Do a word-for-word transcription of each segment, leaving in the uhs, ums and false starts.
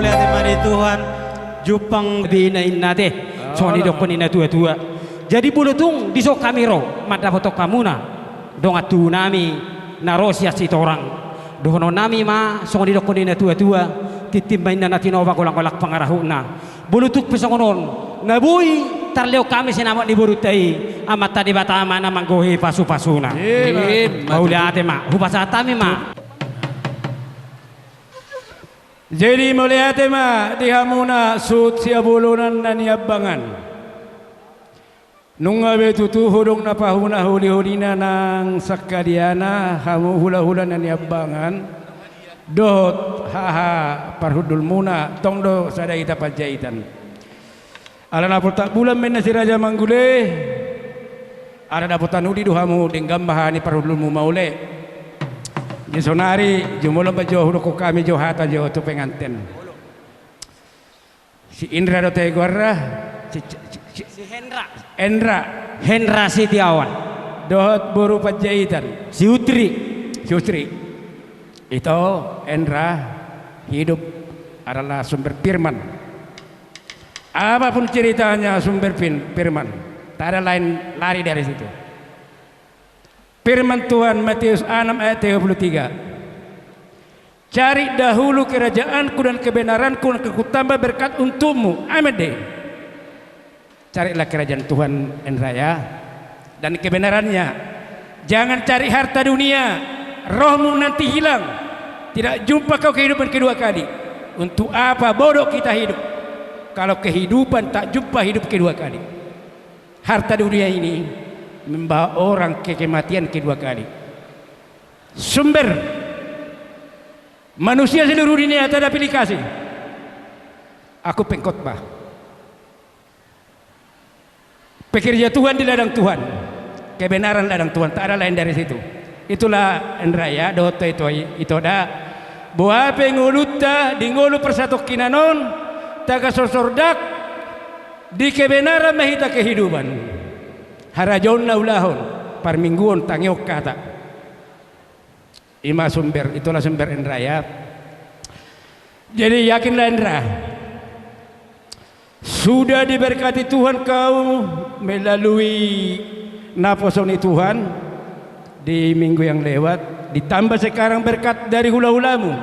Mauliate ma di Tuhan, jumpang bina inna te, songon i dohonon ni na tua-tua. Jadi molo tung dison hami ro mandapothon hamuna, dongan tubu nami na ro sian Sitorang. Dohonon nami ma songon i dohonon ni na tua-tua, tintin ma inna na tinopa, golang-golang pangarahutna. Molo tung pe songon on, na boi tarlehon hami sinamot ni borunta i, Amanta Debata ma na manggohi pasu-pasuna. Ima tutu. Mauliate ma, hupasahat hami ma. Jadi mauliate ma di hamuna suhut sihabolonan na niambangan. Nunga be tutu hudong na pahuna holi-holina nang sangkaliana, hamu hula-hula na niambangan dohot haha parhundulmuna, tong do sada hita Panjaitan. Ala na poltak bulan ma inna si Raja Manggule, ala dapotan uli do hamu, denggan ma haha ni parhundulmu mauliate. Jadi sonari jumolo ma jo hudokkon hami jo hata jo tu penganten. Si Indra do ate goarna, si, si, si, si Hendra. Hendra. Hendra Setiawan. Dohot boru Panjaitan. Si Utri. Si Utri. Ito, Hendra hidup adalah sumber firman. Apapun ceritanya sumber fin-, firman. Tak ada lain lari dari situ. Firman Tuhan Matius enam ayat tiga puluh tiga. Cari dahulu kerajaan-Ku dan kebenaran-Ku, dan akan Kutambah berkat untukmu. Amin deh. Carilah kerajaan Tuhan, Hendra ya, dan kebenarannya. Jangan cari harta dunia, rohmu nanti hilang. Tidak jumpa kau kehidupan kedua kali. Untuk apa bodoh kita hidup kalau kehidupan tak jumpa hidup kedua kali? Harta dunia ini membawa orang ke kematian kedua kali. Sumber manusia seluruh dunia teraplikasi. Aku pengkhotbah. Pekerja Tuhan di ladang Tuhan. Kebenaran ladang Tuhan, tak ada lain dari situ. Itulah Hendra ya, dohot ito, ito da. Boha pe ngolunta di ngolu parsatongkinan on, taga sorsordak, di kebenaran ma hita kehidupan. Harajaon na ulahon, parmingguon tangihon hata. Ima sumber, itulah sumber Hendra ya. Jadi yakinlah Hendra. Sudah diberkati Tuhan kau melalui naposo ni Tuhan di minggu yang lewat. Ditambah sekarang berkat dari hula-hulamu.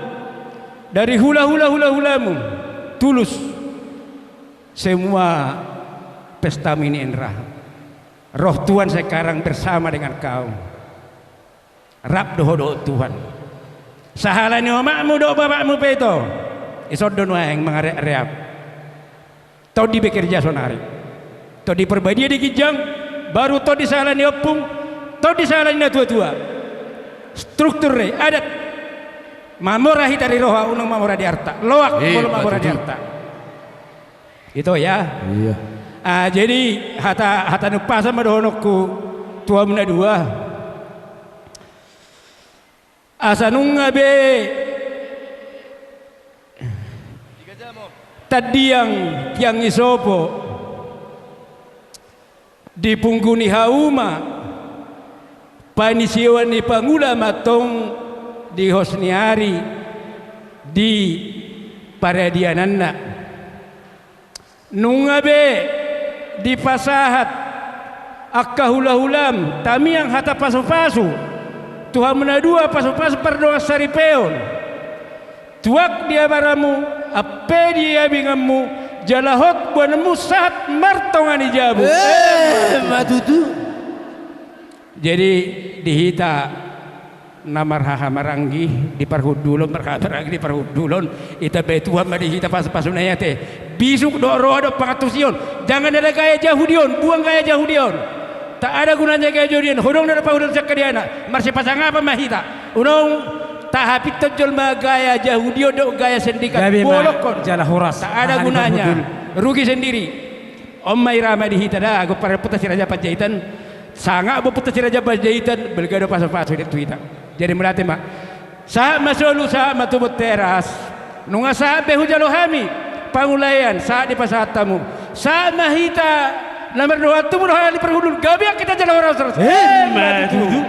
Dari hula-hula hula-hulamu. Tulus. Semua pestamu ini Hendra. Roh Tuhan sekarang bersama dengan kau. Rap do ho dohot Tuhan. Sahala ni omakmu dohot bapakmu pe ito. Ison do nuaeng mangareap-reap. Tondi bekerja sonari. Tondi Parbadia di ginjang, baru tondi sahala ni ompung, tondi sahala ni na tua-tua. Struktur re, adat. Mamora hita di roha, unang mamora di arta. Loak molo mamora di arta. Ito ya. Iya. Ah, jadi hata, hata ni umpasa ma dohononku tu hamu na dua. Asa nunga be tandiang tiang ni sopo di punggu ni hauma, panisioan ni pangula ma antong di hos ni ari di paradiananna. Nunga be dipasahat angka hula-hulam tamiang hata pasu-pasu tu hamu na dua, pasu-pasu pardongan saripeon. Tuak di abaranmu, ampe di abinganmu, jala hot boanonmu sahat martonga ni jabu. Eh, ma tutu. Jadi di hita na marhaha maranggi di parhundulon, marhaha maranggi di parhundulon, ditambai Tuhan ma di hita pasu-pasuna i ate. Bisuk dohot roha dohot pangantusion. Jangan ada gaya Jahudion, buang gaya Jahudion. Tak ada gunanya gaya Jahudion. Hudong do na pahudion sangkaliana. Marsipasangapan ma hita. Unang tahapinta jolma gaya Jahudion dohot gaya sindikat. Gabe ma bolongkon. Jala horas. Tak ada gunanya. Rugi sendiri. On ma irama di hita da, anggo parompuanta si Raja Panjaitan, sangap ompunta si Raja Panjaitan, balga do pasu-pasu i tu hita. Jadi mauliate ma. Sahat ma solu, sahat ma tu bonteras. Nunga sahat be hujalo hami pangulaean, sahat dipasahat hamu. Sahat ma hita na mardohot tubu dohot hata ni parhundul, gabe angka hita jala horas-horas. Eh, ma tutu.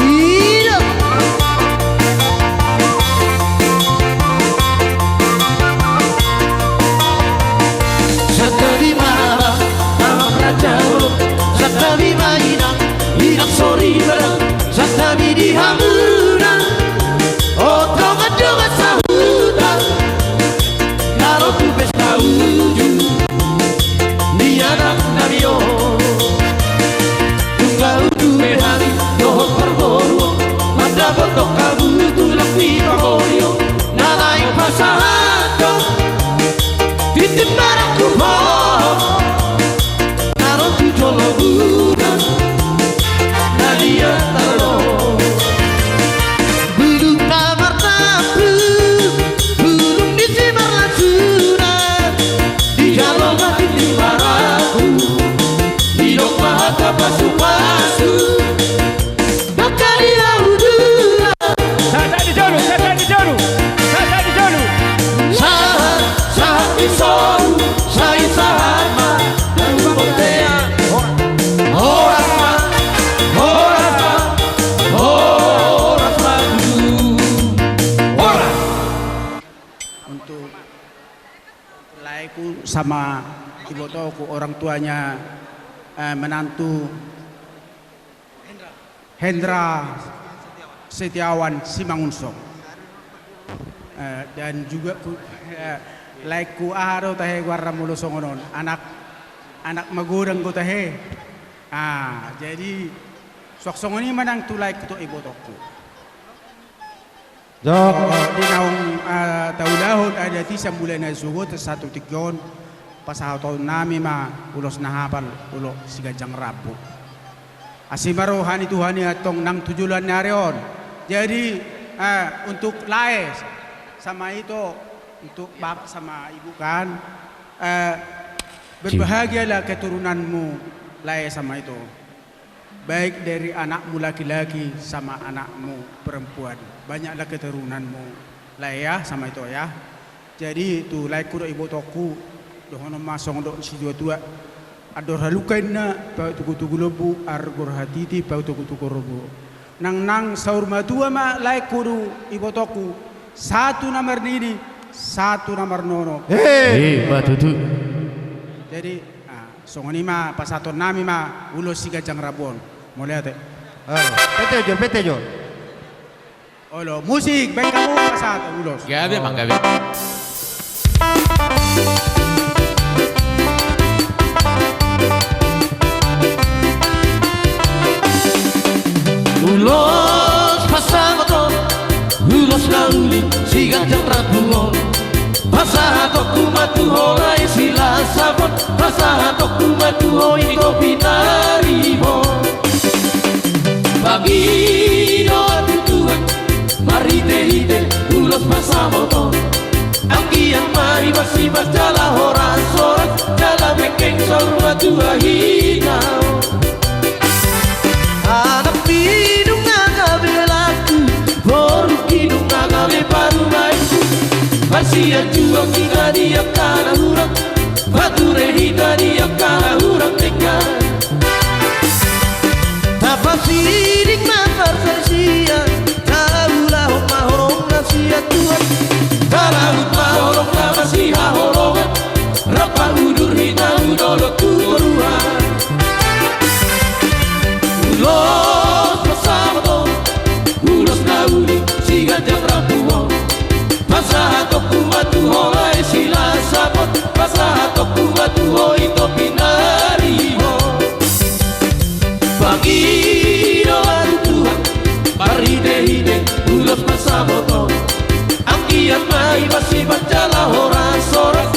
Ida. Timbaranku ho, taruh tu jolo gudang, na liat talo. Bulung na martampuk, bulung di si marlasuna, dijalo ma tintin baranku, didok ma hata pasupasu. Sahat, sahat di jolo, sahat, sahat di jolo, sahat, sahat di jolo. Sahat, sahat di solu, sai sahat ma. Horas ma, horas ma, horas ma. Horas. Untuk laeku sama ibotoku, orang tuanya, eh, menantu Hendra Setiawan Simangunsong. Eh, dan juga ku, eh, laeku aha do tahe goarna molo songon on, anak, anak magodang do tahe. Ah, jadi suang songon i ma nang tu laeku tu ibotoku. Jok. Di naung, eh, taulahon adat i sian mula na sogot sahat tu tingki on, pasahatonnami ma ulos na hapal, ulos siganjang rambu. Asi ma roha ni Tuhan i antong nang tu joloan ni ari on. Jadi, eh, untuk lae sama ito, untuk bapak sama ibu kan, eh, berbahagialah keturunanmu, lae sama ito. Baik dari anakmu laki-laki sama anakmu perempuan. Banyaklah keturunanmu, lae ya, sama ito ya. Jadi tu laeku dohot ibotongku, dohonon ma songon dok ni situa-tua. Andor halumpang na, pahut tugu-tugu lombu, argor hatiti, pahut tugu-tugu lombu. Nang, nang saur matua ma laeku dohot ibotongku, satu na marnini, satu na marnono. Hei, ma tutu. Jadi, ah, songon i ma pasahatonnami ma ulos siganjang rambu on. Mauliate. Pete jo, pete jo. Olo, musik, baen hamu pasahat ulos. Gabe ma, gabe. Ulos pasahaton, ulos na uli siganjang rambu on. Pasahatonku ma tu ho lae Silasabon, pasahatonku ma tu ho ito pinaribot. Pangidoan tu Tuhan marhite-hite ulos pasahaton. Anggiat ma iba sibat jala horas-horas, jala bengkeng saur matua hita. Anak nidung na gabe laku, boru nidung na gabe parumaenku. Marsianjuang hita di angka na hurang, marture hita di angka na hurang denggan. Tapasiling ma parsaorsaoran, taulahon ma holong na sian Tuhan. Tarahut ma holong na masihaholongan, rap udur hita tu dolok tu toruan. Ulos pasahaton, ulos na uli siganjang rambu on. Pasahatonku ma tu ho lae Silasabon, pasahatonku ma tu ho ito pinaribot. Pangidoan tu Tuhan marhite-hite ulos pasahaton. Anggiat ma iba sibat jala horas-horas,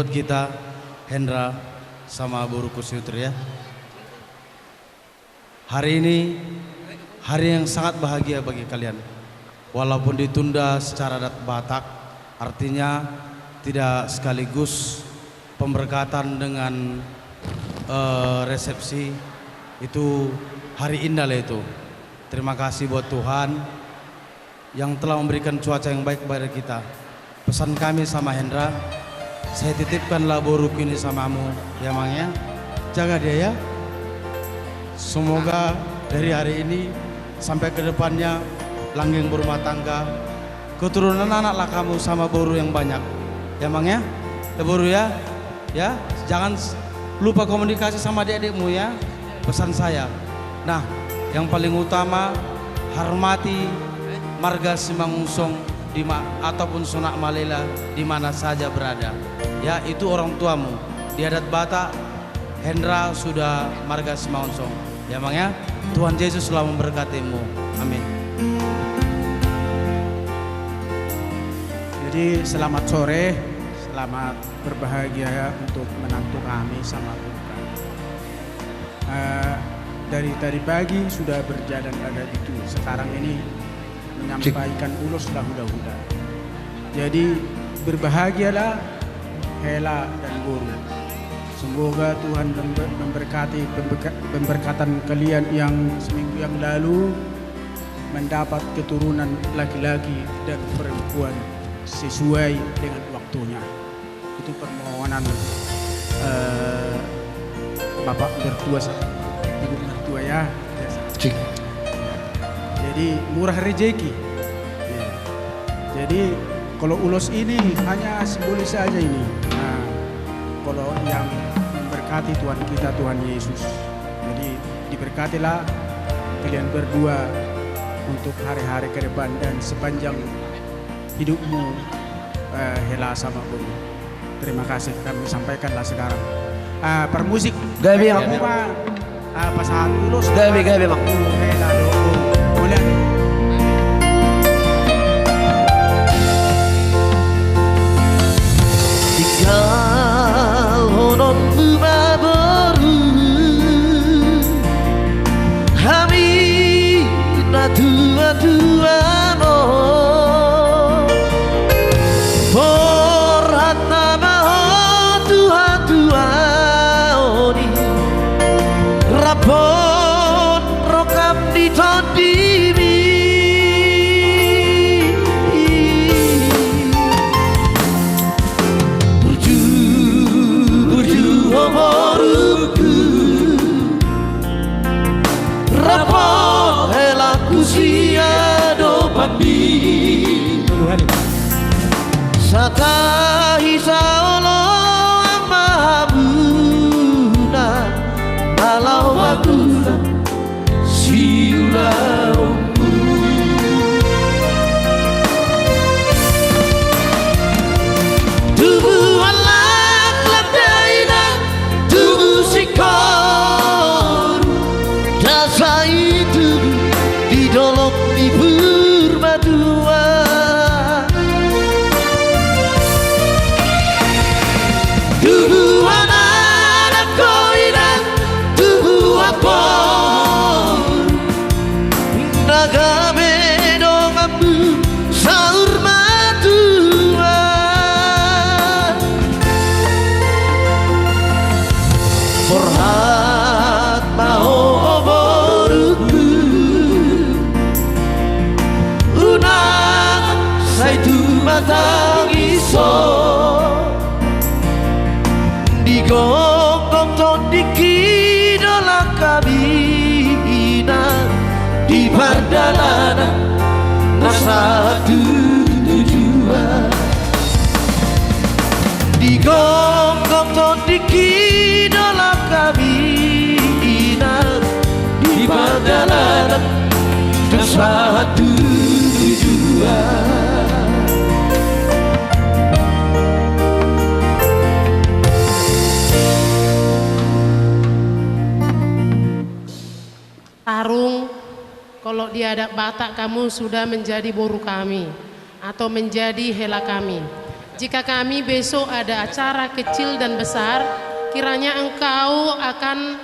kita, Hendra sama boruku si Utri, ya. Hari ini hari yang sangat bahagia bagi kalian. Walaupun ditunda secara adat Batak, artinya tidak sekaligus pemberkatan dengan, eh, resepsi, itu hari indah lah itu. Terima kasih buat Tuhan yang telah memberikan cuaca yang baik kepada kita. Pesan kami sama Hendra, saya titipkanlah boruku ini samamu, ya, Mang, ya. Jaga dia, ya. Semoga dari hari ini sampai ke depannya langgeng berumah tangga, keturunan anak lah kamu sama boru yang banyak, ya, Mang, ya. Ya, boru, ya. Ya, jangan s-, lupa komunikasi sama adik-adikmu, ya. Pesan saya. Nah, yang paling utama, hormati marga Simangunsong di ma-, ataupun Sonak Malela di mana saja berada. Ya, itu orang tuamu. Di adat Batak, Hendra sudah marga Simangunsong. Ya, Mang, ya. Tuhan Yesus selalu memberkatimu. Amin. Jadi, selamat sore, selamat berbahagia ya untuk menantu kami sama Tuhan. Eh, dari tadi pagi sudah berjalan ada itu. Sekarang ini menyampaikan ulos lah huda-huda. Jadi, berbahagialah hela dan boru. Semoga Tuhan member-, memberkati pemberka-, pemberkatan kalian yang seminggu yang lalu, mendapat keturunan laki-laki dan perempuan sesuai dengan waktunya. Itu permohonan, eh, Bapak Mertua sama Ibu Mertua, ya. Cik. Jadi, murah rezeki. Ya. Jadi, kalau ulos ini hanya simbolis saja ini. Nah, kalau yang memberkati Tuhan kita, Tuhan Yesus. Jadi, diberkatilah kalian berdua untuk hari-hari ke depan dan sepanjang hidupmu, eh, hela sama boru. Terima kasih, kami sampaikanlah sekarang. Ah, permusik. Gabe, Mang. Kamu mah, ah, pasahat ulos. Gabe, gabe, Mang. Hela do. Boleh. Tinggalhononmu ma boru, hami na tua-tua on. Borhat nama ho tu hatuaon i, rap on rongkap ni tondimi. Burju, burju ho borungku, rap ho helaku sian dopanmi. Satahi saoloan ma hamuna, na laho baguna siulaonmu. Tubuan laklak dainang, tubu singkoru, ndang sai tubu di dolok ni purbatua. Tubuan anak ho inang, tubuan boru, na gabe donganmu saur matua. Borhat ma ho borungku, unang sai tumatangis ho. Di gonggong tondingki do langkam i inang, di pardalanan na sahat tu tujuan. Di gonggong tondingki do langkam i inang, di pardalanan na sahat tu tujuan. Tarung, kalau di adat Batak kamu sudah menjadi boru kami atau menjadi hela kami. Jika kami besok ada acara kecil dan besar, kiranya engkau akan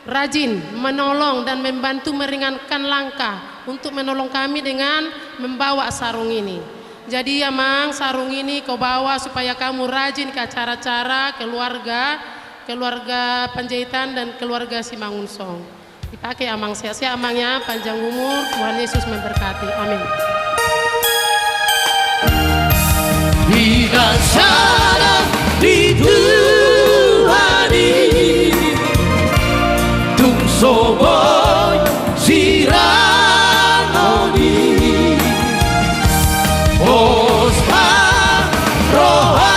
rajin menolong dan membantu meringankan langkah untuk menolong kami dengan membawa sarung ini. Jadi, Amang, sarung ini kau bawa supaya kamu rajin ke acara-acara keluarga, keluarga Panjaitan dan keluarga Simangunsong. Dipakai, Amang, sehat-sehat, Amang, ya, panjang umur, Tuhan Yesus memberkati. Amin. Di dasana di Tuhan i, tung so boi sirang on i. Pos ma roha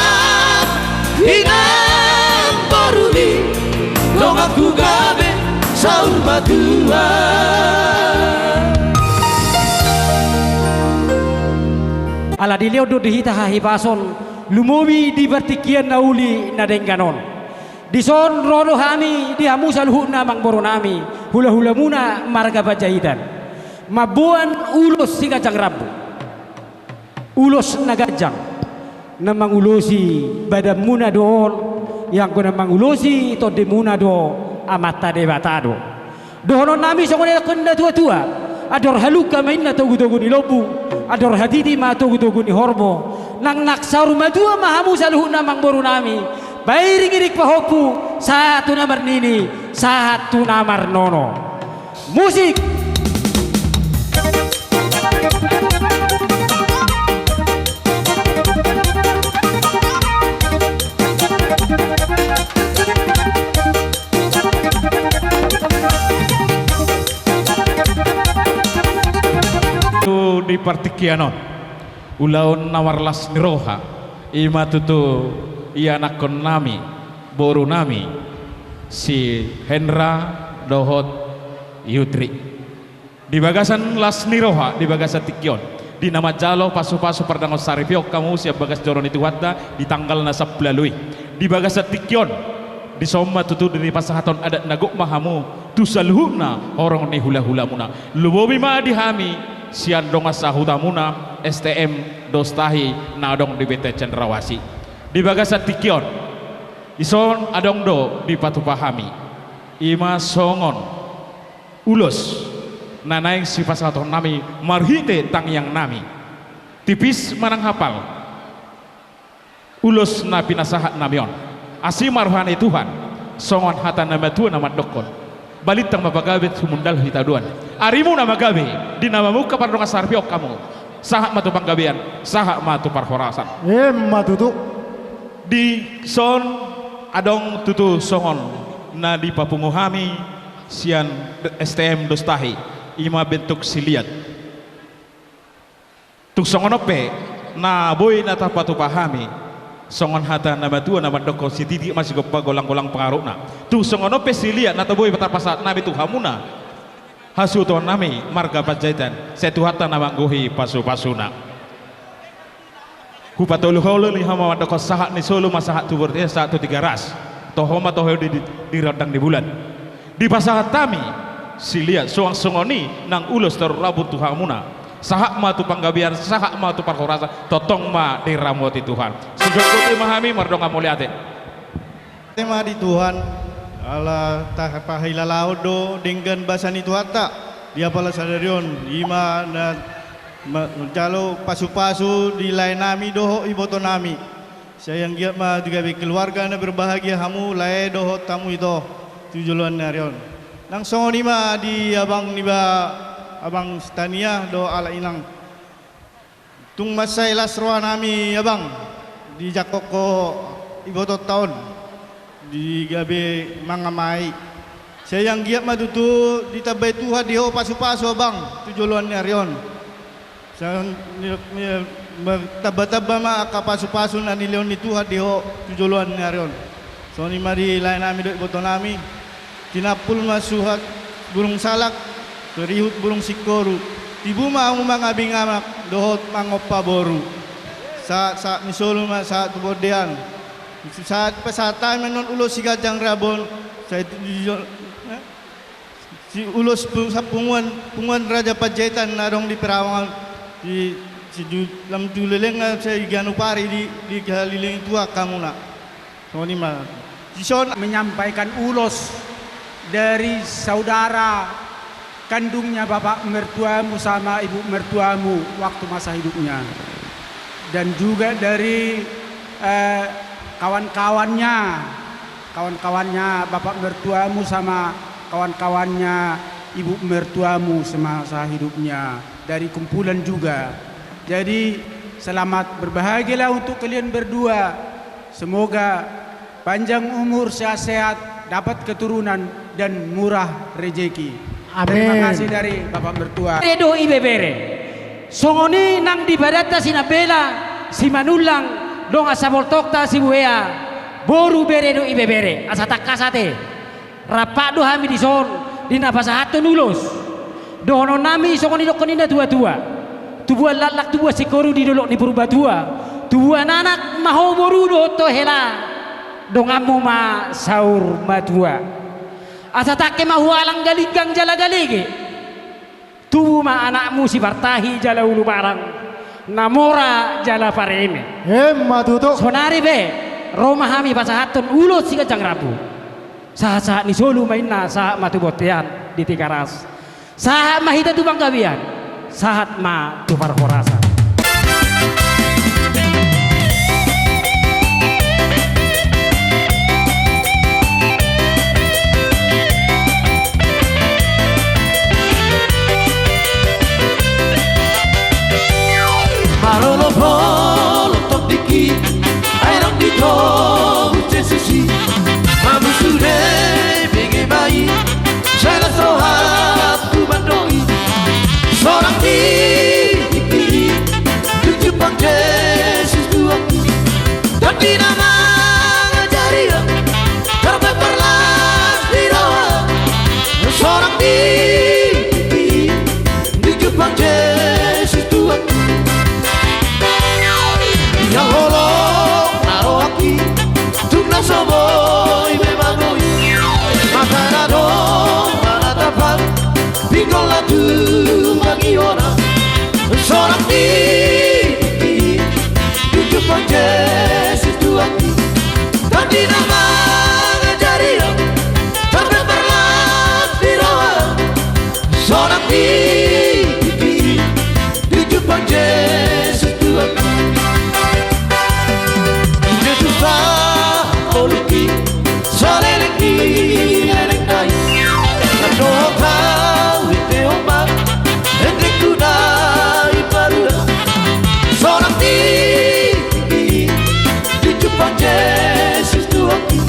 inang boru ni, donganku gabe saur matua. Ala dilehon do di hita hahipason, lumobi di partingkian na uli na denggan on. Dison ro do hami di hamu saluhutna amangborunami, hulahulamuna marga Panjaitan, mamboan ulos siganjang rambu. Ulos na ganjang, na mangulosi badanmuna do on, i anggo na mangulosi tondimuna do Amanta Debata do. Dohononnami songon na nidok ni natuatua: Andor halumpang ma inna togutogu ni lombu, andor hatiti ma togutogu ni horbo. Nang, nang saur matua ma hamu saluhutna amangborunami, pairingiring pahompu, sahat tu na marnini, sahat tu na marnono. Musik. Tu di partingkian on, ulaon na marlas ni roha, i ma tutu ianakkonnami, borunami, si Hendra dohot Yutri. Di bagasan las ni roha, di bagasan tingki on, di na manjalo pasupasu pardongan saripeon hamu sian bagas joro ni Tuhanta di tanggal na sampulu ualu i. Di bagasan tingki on, dison ma tutu dipasahathon adat na gok ma hamu tu saluhutna horong ni hulahulamuna. Lumobi ma di hami sian dongan sahutamuna S T M Dostahi na adong di Bete Cendrawasih. Di bagasan tingki on, dison adong do dipatupa hami, i ma songon ulos na naeng sipasahatonnami marhite tangiangnami. Tipis manang hapal ulos na pinasahatnami on, asi ma roha ni Tuhan, songon hata na matua na mandokkon: Balintang ma pagabe, sumundal hatadoan. Arimuna ma gabe di na mamungka pardongan saripeon hamu. Sahat ma tu panggabean, sahat ma tu parhorasan. Emma tutu. Dison adong tutu songon na dipapungu hami sian S T M Dostahi, i ma bentuk siliat. Tung songon on pe na boi na tapatupa hami, songon hata na matua na mandokkon: Sititik ma sigompa, golanggolang pangarahutna. Tung songon on pe siliat na boi tapasahat nami tu hamuna hasuhutonnami marga Panjaitan, sai Tuhanta na manggohi pasupasuna. Hupatoluhon ni hamu ma mandokkon: Sahat ni solu ma sahat tu bortian, sahat tu Tigaras, toho ma toho di, di, di rondang ni bulan. Dipasahat hami siliat suang songon i nang ulos tarurabur tu hamuna. Sahat ma tu panggabean, sahat ma tu parhorasan, tongtong ma diramoti Tuhan. Sigomgom i ma hami mardongan mauliate. Mauliate ma di Tuhan, ala tapahilalahon do denggan basa ni Tuhanta di apala sadari on, i ma na ma-, manjalo pasupasu di laenami dohot ibotonami. Sai anggiat ma gabe keluarga na berbahagia hamu lae dohot hamu ito tu joloan ni ari on. Nang songon i ma di abang niba, abang Stania dohot ala inang. Tung mansai las rohanami, abang, dijangkon ho ibotonta on di gabe mangamai. Sai anggiat ma tutu ditambai Tuhan di ho pasupasu, abang, tu joloan ni ari on. Sai ni, ni, martambatamba ma angka pasupasu na nilehon ni Tuhan di ho tu joloan ni ari on. Songon i ma di laenami dohot ibotonami. Tinampul ma suhat burung salak, tarihut burung singkoru, tibu ma hamu mangabing anak dohot mangompa boru. Sahat, sahat ni solu ma sahat tu bontean. Sahat pasahat hami annon ulos siganjang rambu on, sai tu, eh? Si ulos pu-, sapunguan, punguan Raja Panjaitan na adong di Perawangan, di Sidu lam tu lelengna sai ganup ari di, di halilingi tu angka muna. Songon i ma. Dison menyampaikan ulos dari saudara kandungnya bapak mertuamu sama ibu mertuamu waktu masa hidupnya. Dan juga dari, eh, kawan-kawannya, kawan-kawannya bapak mertuamu sama kawan-kawannya ibu mertuamu semasa hidupnya. Dari kumpulan juga. Jadi, selamat berbahagialah untuk kalian berdua. Semoga panjang umur, sehat-sehat, dapat keturunan, dan murah rejeki. Amin. Terima kasih dari Bapak Mertua. Bere do ibebere. Songon i nang di badanta Sinambela, Simanullang, dongan sapoltokta Sibuhea, boru bere do ibebere. Asa tangkas ate. Rap do hami dison, di na pasahathon ulos. Dohononnami songon i dohonon ni na tua-tua. Tubuan laklak, tubuan singkoru di dolok ni Purbatua. Tubuan anak ma ho boru dohot ho hela. Donganmu ma saur matua. Asa tangke ma hualang galinggang jala galege. Tubu ma anakmu Sipartahi jala Ulubarang, na mora jala pareme. Emma tutu. Sonari pe, ro ma hami pasahathon ulos siganjang rambu. Sahat-sahat ni solu ma inna, sahat ma tu bontean di Tigaras. Sahat ma hita tu panggabean, sahat ma tu parhorasan. Marolopolop tondingki, ai rap di togu Jesus i. Mamusu debege ma i, sai las rohangku mandok i. Sonang di pipi, dung jumpang Jesus Tuhanku. Tondi na mangajari au, tarpepar las di roha. Sonang di pipi, dung jumpang Jesus Tuhanku. Ia holong na rohangki, tung na so boi be magoi. Mata na adong manatap au, pinggol na tumangihon au. Sonang di pipi, dung jumpang Jesus Tuhanki. Tondi na mangajari au, tarpepar las di roha. Sonang di pipi, dung jumpang Jesus Tuhanki. Jesus sahat ngolungki, saleleng ni lelengna i. Nang dohot au hetehon ma, hetehonku na i paruda. Sonang di pipi, dung jumpang Jesus Tuhanki.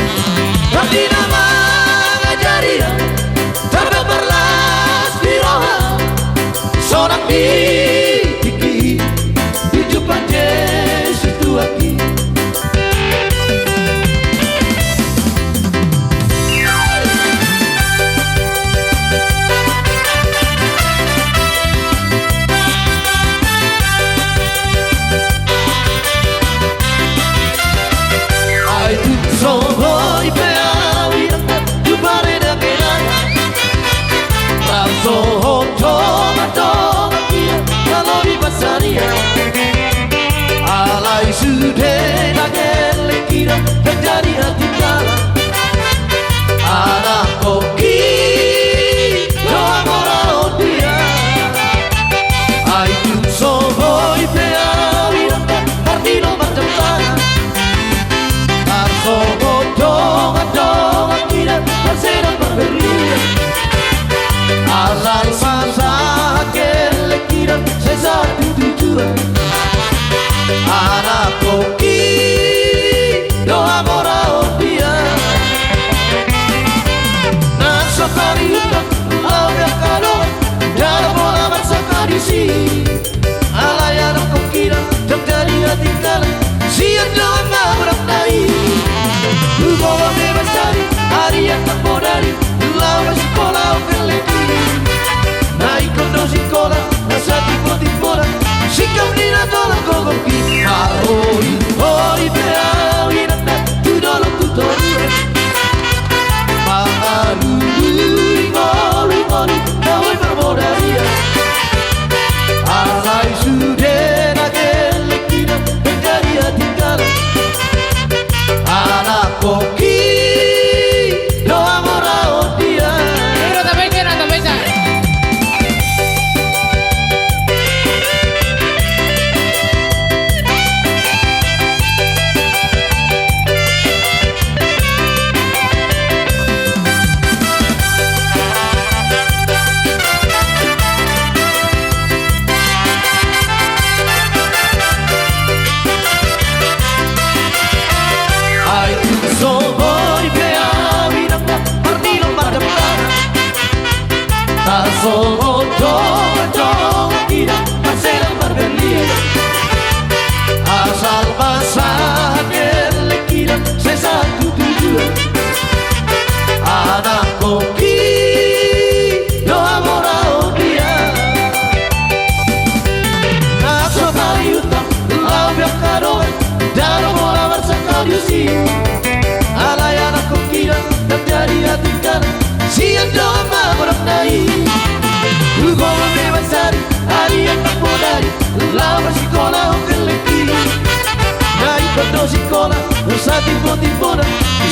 Satimbotimbona,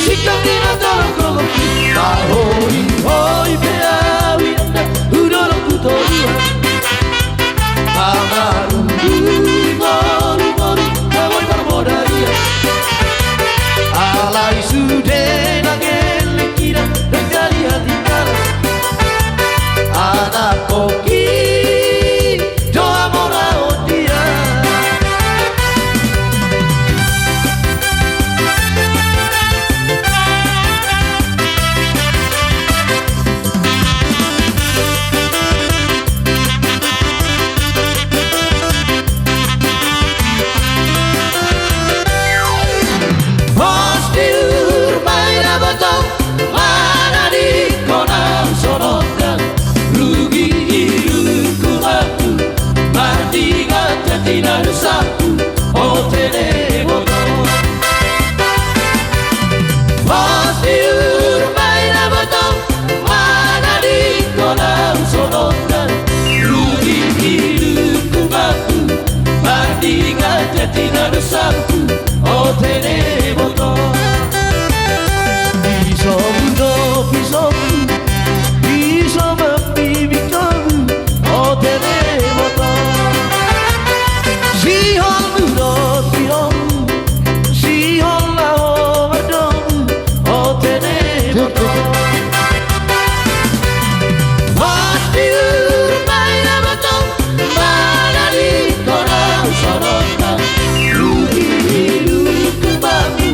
singkang ni na tolong gogo. Pahori hori pe au inang da, hudolok tu toruan. Amaru duri moru moru, na boi marmodarian. Alai sude na gelek ida, na gari hati karas. Anak koki. Pos di urma i na boto, mana di kona sononda, rugi iluku mampu, mardingan jati na dosa, o tene boto. Pos di urma i na boto, mana di kona sononda, rugi iluku mampu, mardingan jati na dosa, o tene boto. Pisongku do pisongku, piso mambibik togu, o tene boto. Siholmu do siholmu, sihol laho mardomu, o tene boto. Pos di urma i na boto, mana di kona sononda, rugi iluku mampu,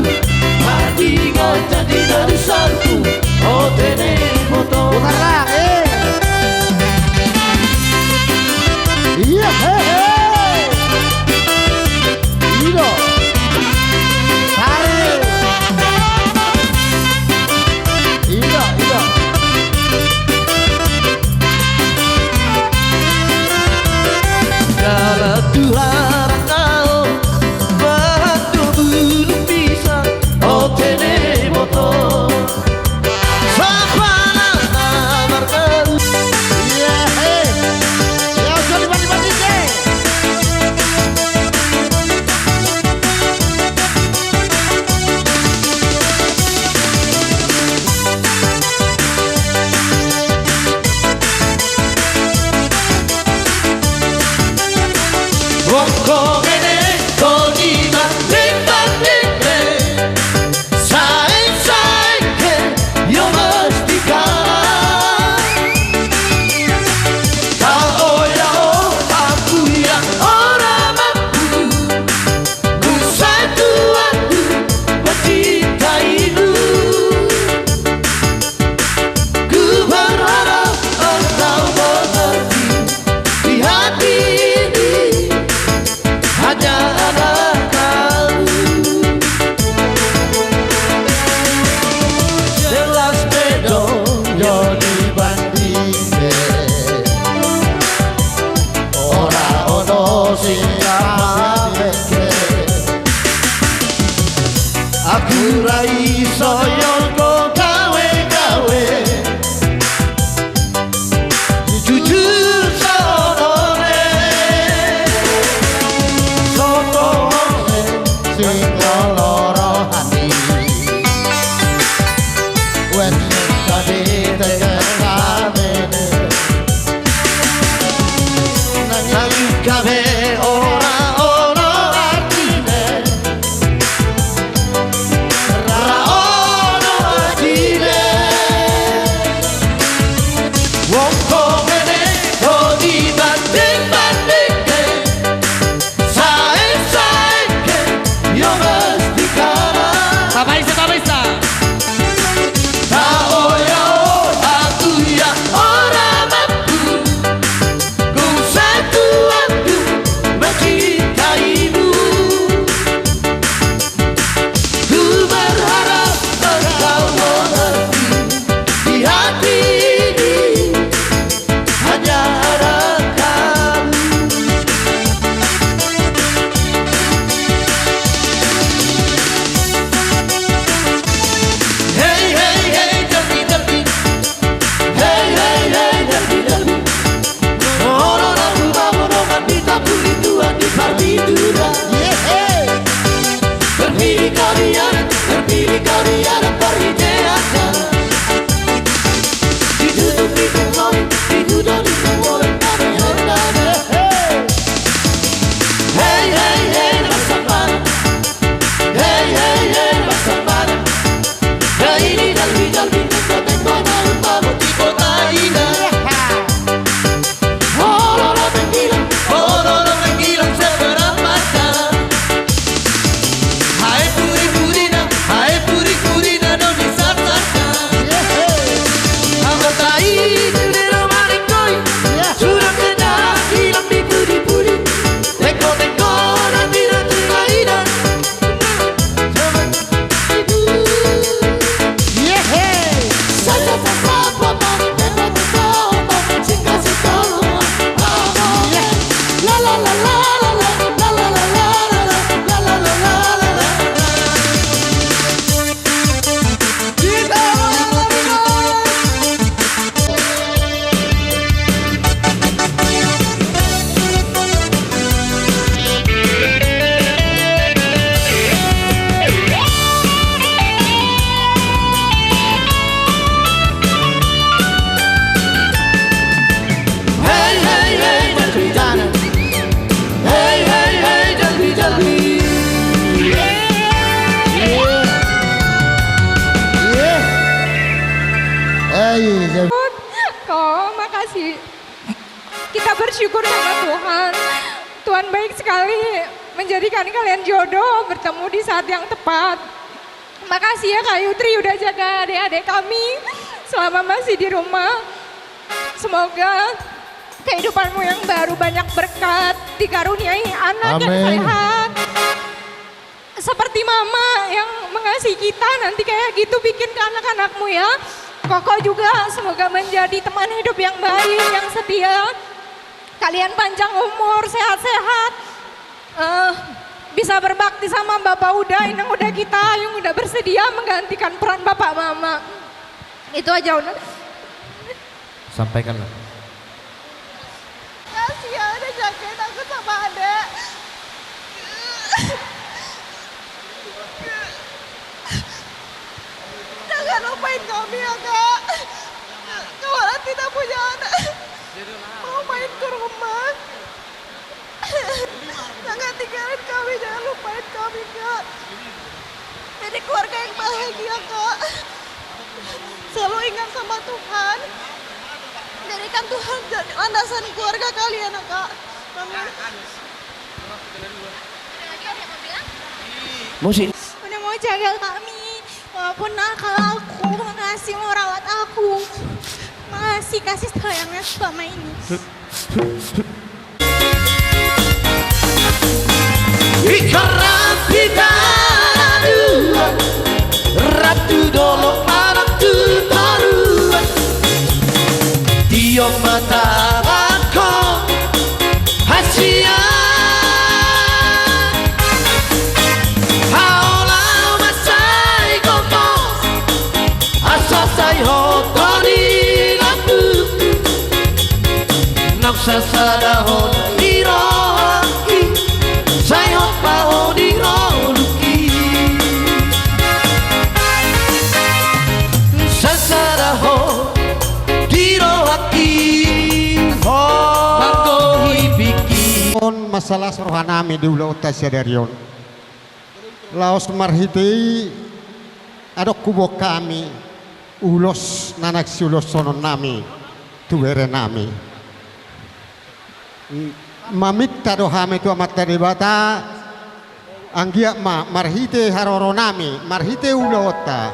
Kita bersyukur sama Tuhan. Tuhan baik sekali menjadikan kalian jodoh bertemu di saat yang tepat. Makasih ya Kak Yutri udah jaga adik-adik kami selama masih di rumah. Semoga kehidupanmu yang baru banyak berkat, dikaruniai anak yang Amin. sehat. Seperti mama yang mengasihi kita, nanti kayak gitu bikin ke anak-anakmu ya. Koko juga semoga menjadi teman hidup yang baik, yang setia. Kalian panjang umur, sehat-sehat. Eh, bisa berbakti sama Bapak Uda, Inang Uda kita yang udah bersedia menggantikan peran Bapak Mama. Itu aja, Una. Sampaikanlah. Kasihan, ada jagain aku sama adek. Jangan lupain kami ya, Kak. Kau orang tidak punya anak. Mau main ke rumah. Jangan tinggalin kami, jangan lupain kami, Kak. Jadi keluarga yang bahagia, Kak. Selalu ingat sama Tuhan. Jadikan Tuhan jadi landasan keluarga kalian, ya, Kak. Amin. Musik. Udah mau jaga kami. Walaupun nakal aku, makasih mau rawat aku. Makasih kasih sayangnya selama ini. Ingkon rap hita na dua, rap tu dolok manang tu toruan. Tio mata bako hasian. Haola masai gomos, asa sai hoto di lampu. Nang sasada ho di rohangki, sai hopa ho di rohangki. Sasada ho di rohangki, ho. Manggohi pingki. On masalah rohanami di ulaonta sadari on. Laos marhite i adong huboan hami ulos na naeng siulosononnami tu berenami. Maminta do hami tu Amanta Debata, anggiat ma marhite haroronami, marhite ulaonta,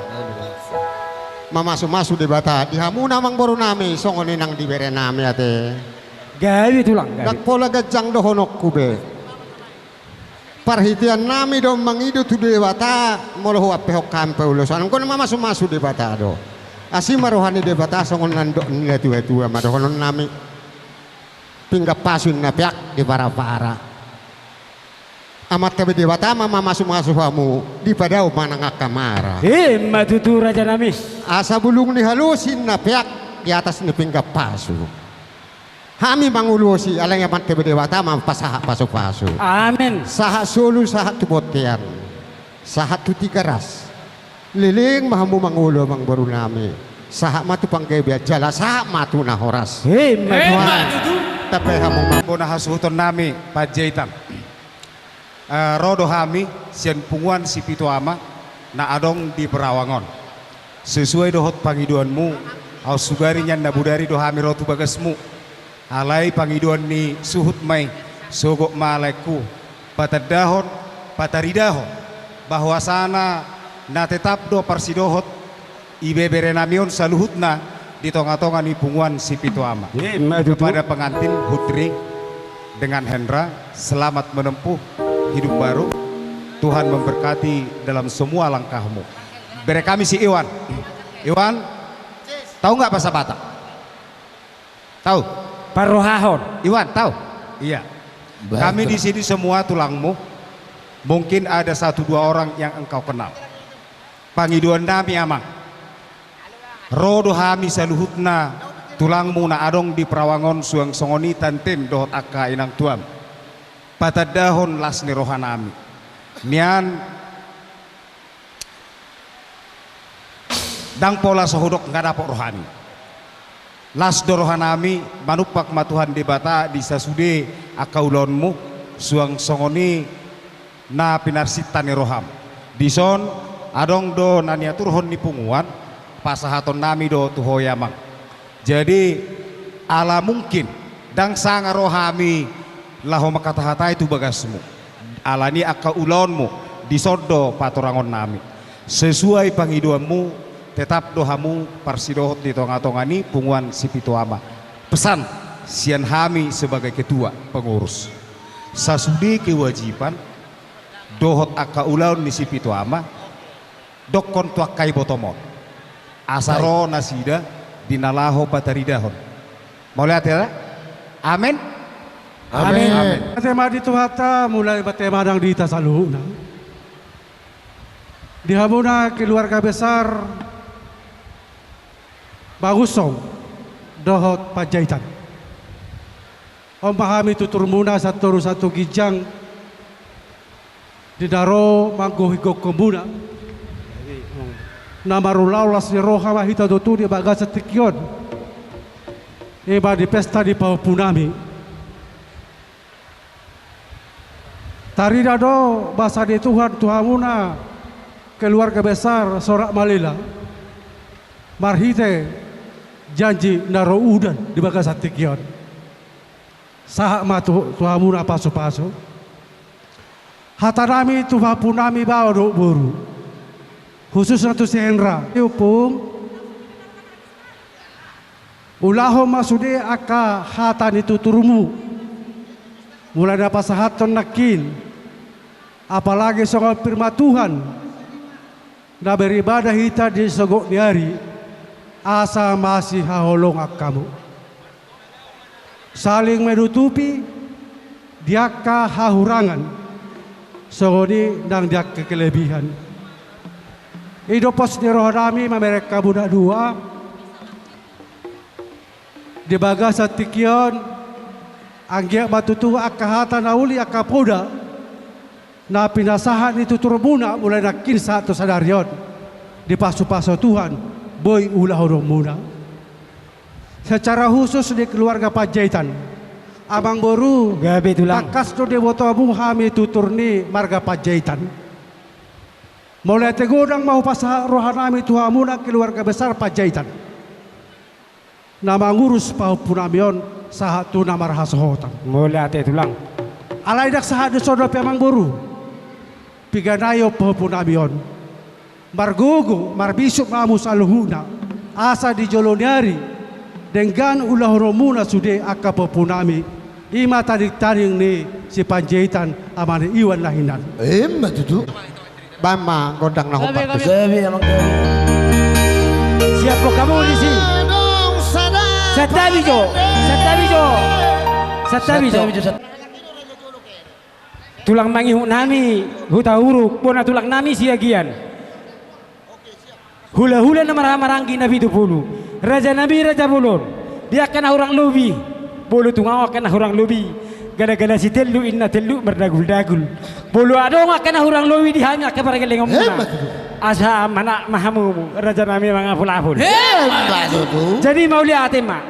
mamasumasu Debata di hamuna amangborunami songon i nang di berenami ate. Gabe tulang, gabe. Ndang pola ganjang dohononku be. Parhiteannami do mangido tu Debata, molo huampehon hami paulosan. Anggo na mamasumasu Debata do. Asi ma roha ni Debata songon na nidok ni natuatua ma dohononnami. Pinggan pasu inna peak di parapara. Amanta be Debata ma mamasumasu hamu, dipadao ma nang angka mara. Ima tutu rajanami. Asa bulung ni halosi inna peak di atas ni pinggan pasu. Hami mangulosi, alai Amanta be Debata ma pasahat pasupasu. Amin. Sahat solu, sahat tu bontean, sahat tu Tigaras. Leleng ma hamu mangolu amangborunami. Sahat ma tu panggabean jala sahat ma tu na horas. Ima tutu. Tambai hamu ma. Bona hasuhutonnami Panjaitan. Eh, ro do hami sian punguan Sipitu Ama na adong di Perawang on. Sesuai dohot pangidoanmu, aut sugari nian na bodari do hami ro tu bagasmu. Alai pangidoan ni suhut ma i, sogot ma laengku, patandahon, pataridahon bahwasana na tetap do parsidohot ibeberenami on saluhutna di tongatonga ni punguan Sipitu Ama. Ima tutu. Kepada pengantin Putri dengan Hendra, selamat menempuh hidup baru. Tuhan memberkati dalam semua langkahmu. Bere kami si Iwan. Iwan, tahu nggak bahasa Batak? Tahu? Parrohahon. Iwan, tahu? Iya. Kami di sini semua tulangmu. Mungkin ada satu dua orang yang engkau kenal. Pangidoannami, Amang, ro do hami saluhutna tulangmu na adong di Perawang on, suang songon i tantem dohot angka inangtuam, patandahon las ni rohanami. Nian ndang pola so hudok nga dapot rohami. Las do rohanami, manumpak ma Tuhan Debata di sasude angka ulaonmu, suang songon i na pinarsinta ni roham. Dison adong do na niaturhon ni punguan, pasahatonnami do tu ho i, Amang. Jadi, Ala mungkin ndang sanga ro hami laho mangkatahatai tu bagasmu, ala ni angka ulaonmu, dison do patorangonnami. Sesuai pangidoanmu, tetap do hamu parsidohot di tongatonga ni punguan Sipitu Ama. Pesan sian hami sebagai ketua pengurus. Sasude kewajiban dohot angka ulaon ni Sipitu Ama, dokkon tu angka ibotom on, asa ro nasida di na laho pataridahon. Mauliate da. Amen. Amen. Amen. Mauliate ma di Tuhanta, mauliate ma nang di hita saluhutna. Di hamuna keluarga besar Bagusong dohot Panjaitan. On ma hami tuturmuna, satoru satu ginjang, di na ro manggohi gokhonmuna. Na marulaon las ni roha ma hita tutu di bagasan tingki on. I ma di pesta ni pahompunami. Tarida do basa ni Tuhan tu hamuna keluarga besar Sorak Malela, marhite janji na ro udan di bagasan tingki on. Sahat ma tu, tu hamuna pasupasu. Hatanami tu pahompunami, bao dohot boru, khususna tu si Hendra. Ompung, ulahon ma sude angka hata ni tuturmu, mulai na pasahathon nangkin, apalagi songon firman Tuhan, na beribadah hita di sogot ni ari, asa masihaholongan hamu, saling menutupi di angka hahurangan, songon i nang di angka kelebihan. I do pos ni rohanami mamereng hamu na dua. Di bagasan tingki on, anggiat ma tutu angka hata na uli, angka poda na pinasahat ni tuturmuna mulai nangkin sahat tu sadari on, dipasupasu Tuhan, boi ulahononmuna. Secara khusus di keluarga Panjaitan, Amangboru, gabe tulang, tangkas do dibotomu hami tutur ni marga Panjaitan. Mauliate godang ma hupasahat rohanami tu hamuna keluarga besar Panjaitan, na mangurus pahompunami on sahat tu na marhasohotan. Mauliate tulang. Alai ndang sahat dison dope, Amangboru, piga nai on pahompunami on. Margogo marbisuk ma hamu saluhutna, asa di jolo ni ari denggan ulahononmuna sude angka pahompunami. I ma tadingtading ni si Panjaitan, ama ni Iwan na hinan. Ima tutu. Baen ma gondang na hombar. Gabe, gabe. Gabe, amang, gabe. Siap, hamu disi. Santabi jo. Santabi jo. Santabi jo. Santabi jo. Tulang mangihut nami Hutauruk, bona tulang nami Siagian. Hulahula na marhahamaranggi na pitu pulu, raja nami raja bolon, di angka na hurang lobi, bolo tung ahu angka na hurang lobi, galagala sitellu, inna tellu mardaguldagul. Bolo adong angka na hurang lobi di hami angka pargellengonmuna. Asa manat ma hamu, raja nami mangapulapul. Jadi mauliate ma.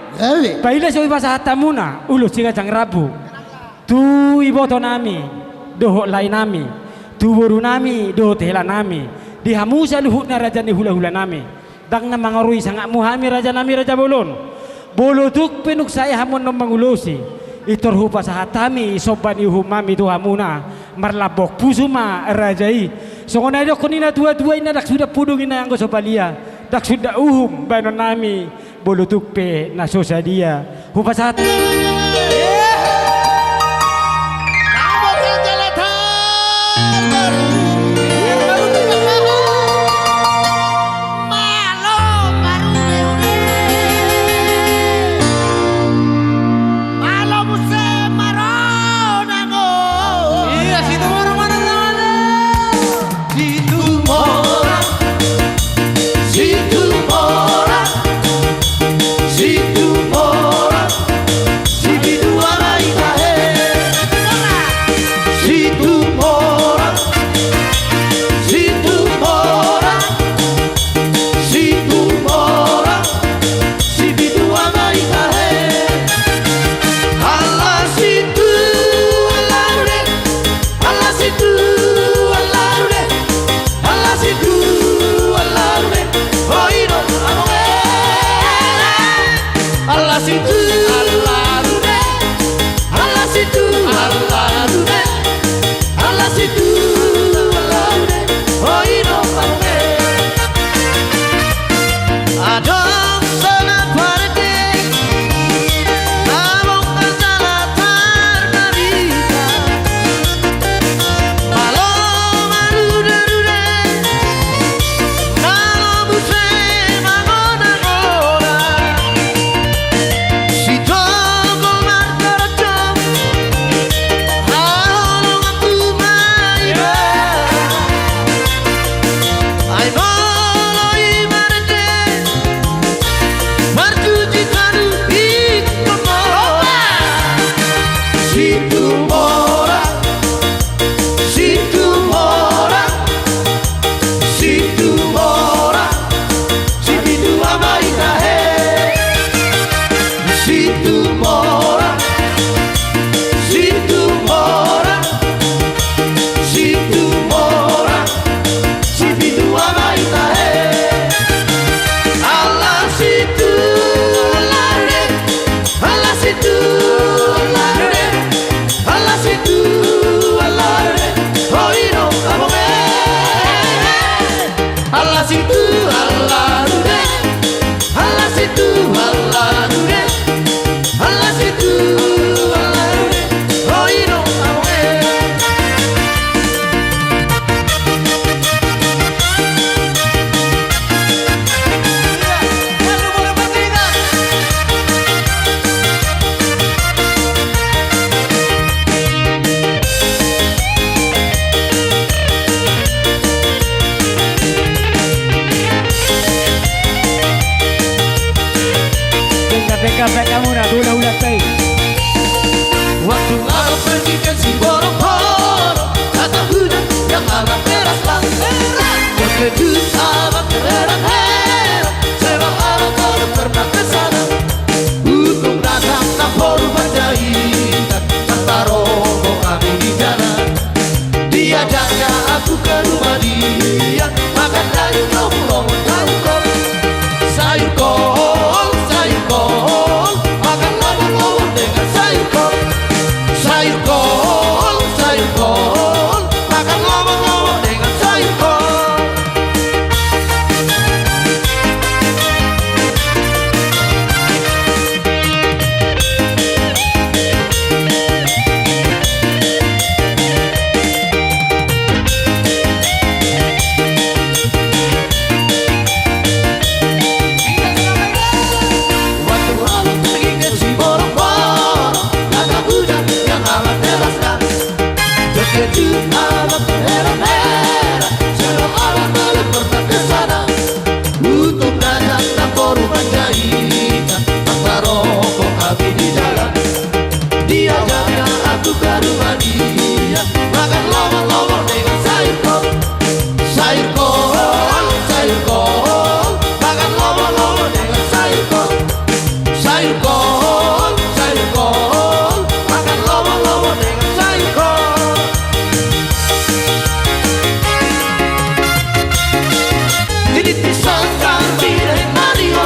Paida so hupasahat hamuna ulos siganjang rambu tu iboto nami dohot lae nami, tu boru nami dohot hela nami, di hamu saluhutna raja ni hulahula nami. Ndang na mangarui sangapmu hami, raja nami raja bolon. Bolo tung pe nunga sae hamu annon mangulosi, intor hupasahat hami somba ni uhum nami tu hamuna, marlambok pusu ma raja i. Songon na didokkon ni natuatua, inna ndang suda pudung, inna anggo so palia, ndang suda uhum baenon nami. Bolo tung pe na so sadia hupasahat. Sampai kamu na guna ulas tai. Waktu malam pergi ke Siborong-borong, datang hujan yang amat deras lah. Terkejut amat terheran-heran, sebab abang belum pernah ke sana. Untung datang namboru Panjaitan, tartaronggo kami di jalan. Diajaknya aku ke rumah dia, makan daging lomo-lomo, sayur kol, sayur kol, sayur kol, makan lomo-lomo dengan sayur kol. Sayur kol, sayur kol, makan lomo-lomo dengan sayur kol. Waktu abang pergi ke Siborong-borong, datang hujan yang amat deras lah. Terkejut abang terheran-heran, sebab abang belum pernah ke sana. Untung datang namboru Panjaitan, tartaronggo kami di jalan. Diajaknya aku ke rumah dia, makan lomo-lomo dengan sayur kol. Sayur kol, sayur kol, makan lomo-lomo dengan sayur kol. Sayur kol, sayur kol, makan lomo-lomo dengan sayur kol. Titik pisang kambing dari Mario,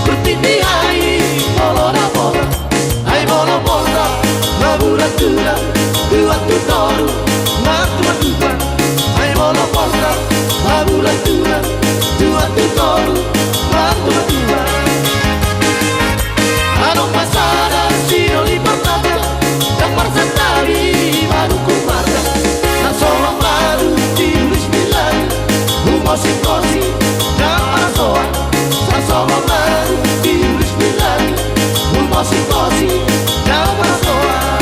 bertitik air, molo na bola. Ai molo bola, na bulan tulang, dua tu toru, na tuan tuan. Ai molo bola, na bulan tulang, dua tu toru, na tuan tuan. Adong ma sada sioli partata, dang marsantabi manungkun marga. Na so mambaru tiulis milai, humosi-mosi, na marasoan. Na so mambaru tiulis milai, humosi-mosi, na marasoan.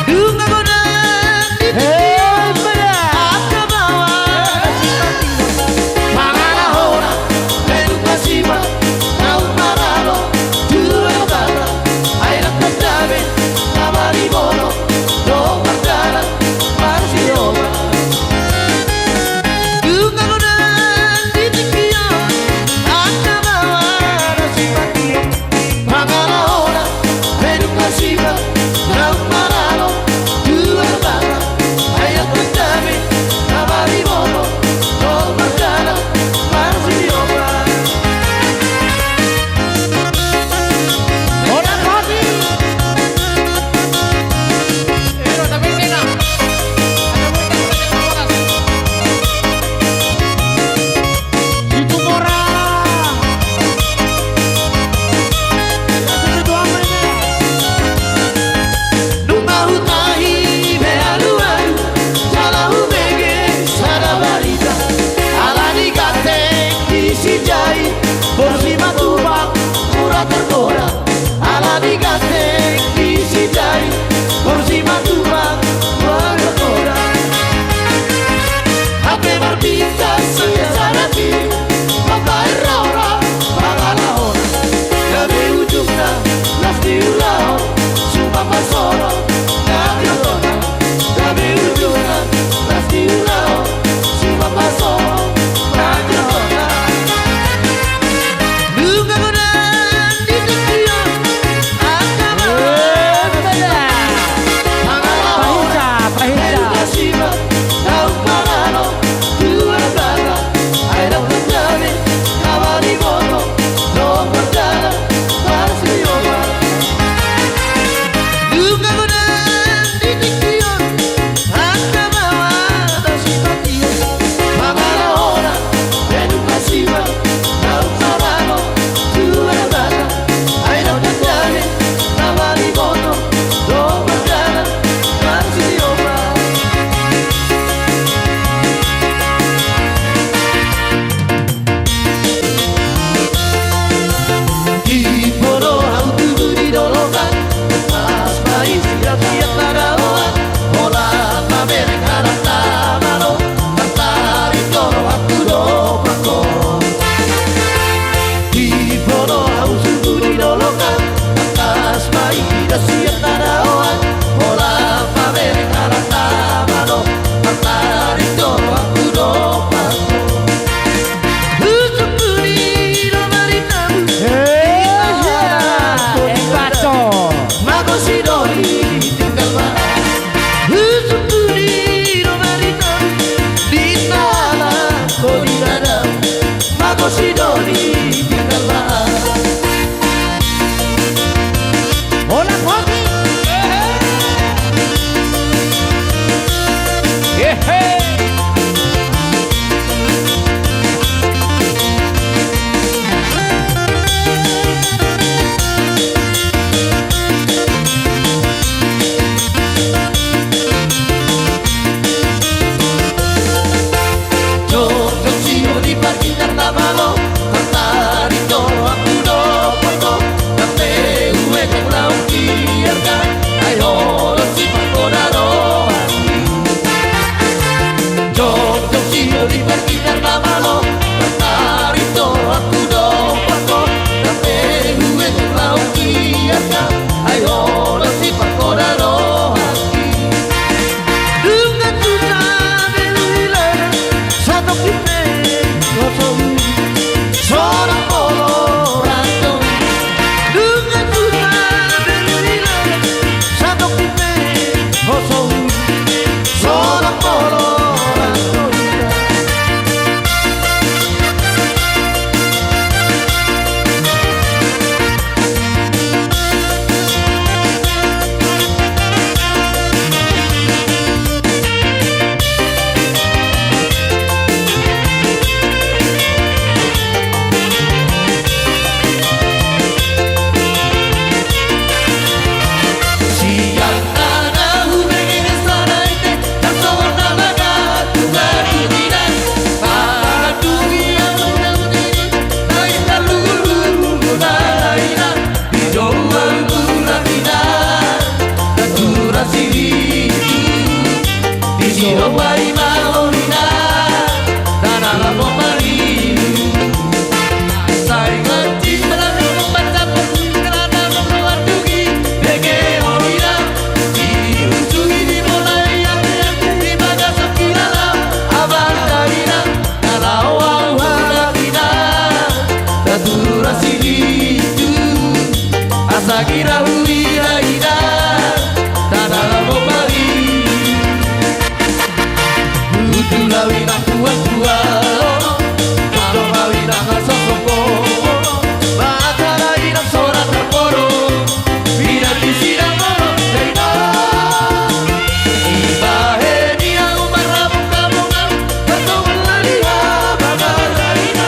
Dung agonan di tingki on, angka baoa na simpatian. Mangalahona, eduk na siba, naung maralo, tu Debata, ai dang tanda be, na maribolo, dohot mardalan, marsihoba. Dung agonan di tingki on, angka baoa na simpatian. Mangalahona, eduk na siba, naung maralo, tu Debata, ai dang tanda be, na maribolo, dohot mardalan, marsihoba. Horas, Rosi. Situmorang. Nunga hutahi be alualu, jala hubege sada barita. Ala ni ganteng ni si Jai, boru Simatupang mura tergoda. Ala ni ganteng ni si Jai, boru Simatupang mura tergoda. Hape marbintas sadia sada tiu, mambahen roha mangalahona. Gabe ujungna las di ulaon, suman parsoron na tinodohon. Gabe ujungna las di ulaon, suman parsoron na tinodohon. Ira huida ida, tana lambok bali. Utu lawi na tua-tua, tano lawi na sosopo. Mata lawi na sora taporo, bina di sida moro daina. Ibahen ia umar rabung kabungan, bertemu lali habang laina.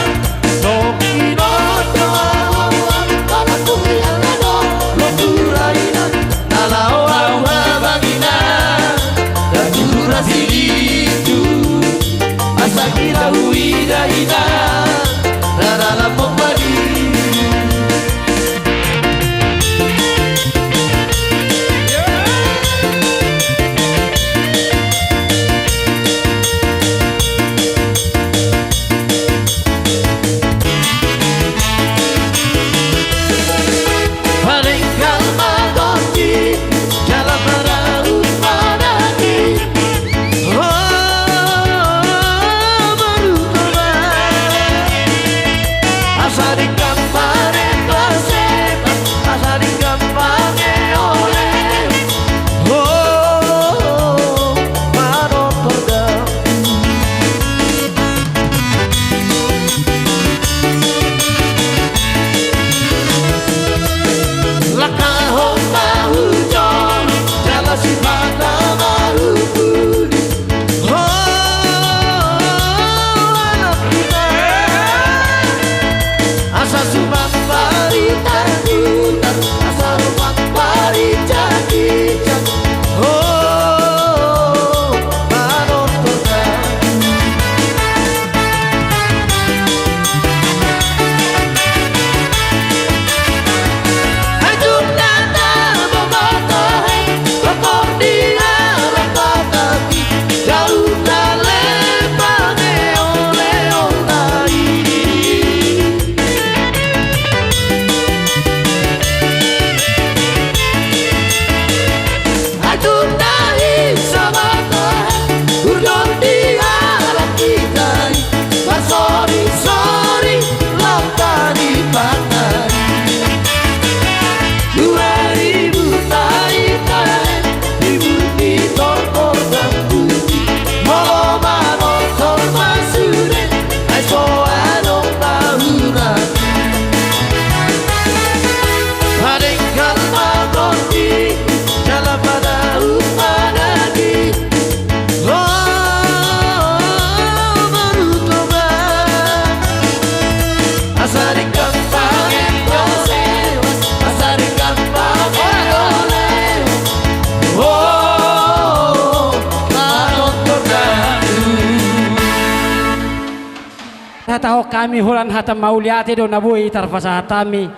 Hatahon hami holan hata mauliate do na boi tarpasahat hami.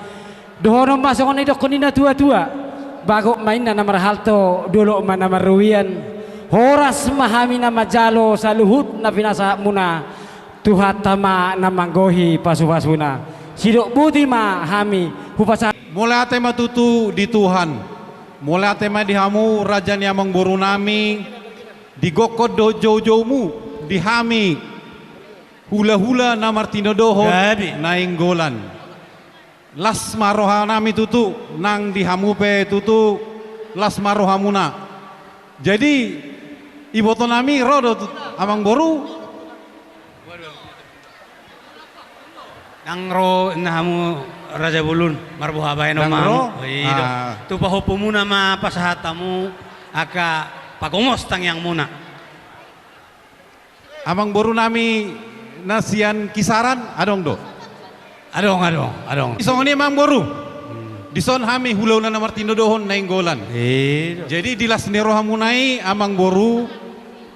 Dohonon ma songon na nidokkon ni na tua-tua. Bagot ma inna na marhalto, dolok ma na marruian. Horas ma hami na manjalo saluhut na pinasahatmuna. Tuhanta ma na manggohi pasu-pasuna. Sidok boti ma hami hupasahat. Mauliate ma tutu di Tuhan. Mauliate ma di hamu raja ni amangboru nami. Di gokhon dohot jou-joumu di hami hula-hula na martinodohon Nainggolan. Las ma roha nami tutu, nang di hamu pe tutu las ma rohamuna. Jadi iboto nami ro do tu-, amangboru. Nang ro inna hamu Raja Bolon, marboha bahenon ma hamu. I do. Tu pahompumuna ma pasahat hamu angka pagomos tangiangmuna. Amangboru nami na sian Kisaran, adong do? Adong, adong, adong. Songon i amangboru. Dison hami hula-hula na martinodohon Nainggolan. I do. Jadi di las ni rohamuna i amangboru,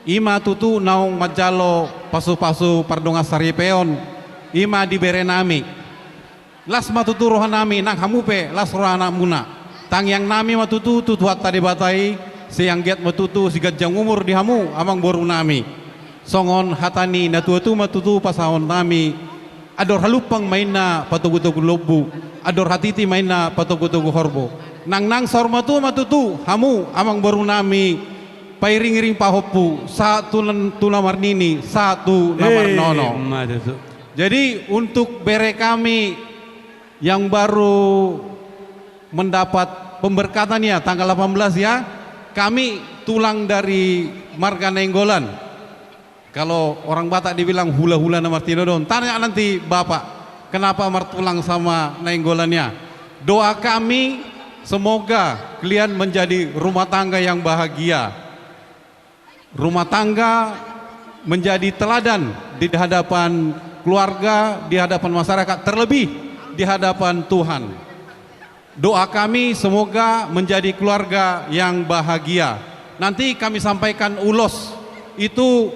i ma tutu naung manjalo pasu-pasu pardongansaripeon, i ma di bere nami. Las ma tutu roha nami, nang hamu pe las rohamuna. Tangiang nami ma tutu tu Tuhanta Debata i, sai anggiat ma tutu siganjang umur di hamu amangboru nami. Songon hata ni na tua-tua ma tutu pasahaton nami, andor halumpang ma inna patogu-togu lombu, andor hatiti ma inna patogu-togu horbo. Nang, nang saur matua ma tutu hamu amangboru nami, pairing-iring pahompu, sahat tu nan-, tu na marnini, sahat tu na marnono. Jadi untuk bere kami yang baru mendapat pemberkatan ya, tanggal delapan belas ya. Kami tulang dari marga Nainggolan. Kalau orang Batak dibilang hula-hula na martinodohon. Tanya nanti Bapak, kenapa martulang sama Nainggolan ya. Doa kami, semoga kalian menjadi rumah tangga yang bahagia. Rumah tangga menjadi teladan di hadapan keluarga, di hadapan masyarakat, terlebih di hadapan Tuhan. Doa kami semoga menjadi keluarga yang bahagia. Nanti kami sampaikan ulos itu,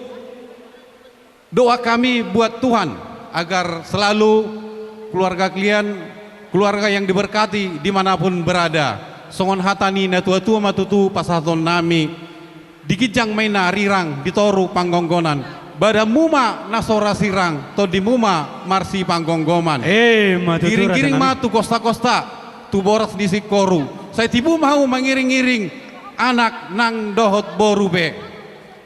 doa kami buat Tuhan agar selalu keluarga kalian keluarga yang diberkati dimanapun berada. Songon hata ni na tua-tua ma tutu pasahaton nami. Di ginjang ma i na rirang, di toru panggonggonan. Badanmu ma na so ra sirang, tondimu ma marsipanggomgoman. Eh, ma tutu. Giring-giring ma tu kosta-kosta, tu boras ni singkoru. Sai tibu ma hamu mangiring-iring, anak nang dohot boru pe.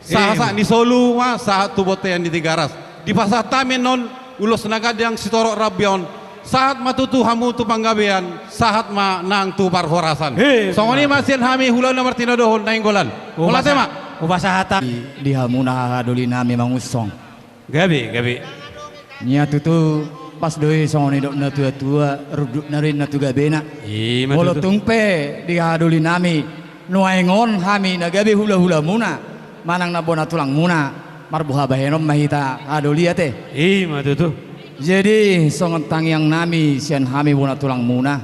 Sahat-sahat ni solu ma, sahat tu bontean ni Tigaras. Dipasahat hami annon ulos na gandang sitorop rambion. Sahat ma tutu hamu tu panggabean, sahat ma nang tu parhorasan. Songon i ma sian hami hula na martinodohon Nainggolan. Mauliate ma. Hupasahat hami di hamu na hahadoli nami mangunsong. Gabe, gabe. Ia tutu pas do i songon nidok na tua-tua, rundukna do inna tu gabena. Molo tung pe di hahadoli nami nuaeng on hami na gabe hula-hulamuna manang na bona tulangmuna, marboha bahenon ma hita hahadoli ate. I ma tutu. Jadi songon tangiang nami sian hami bona tulangmuna.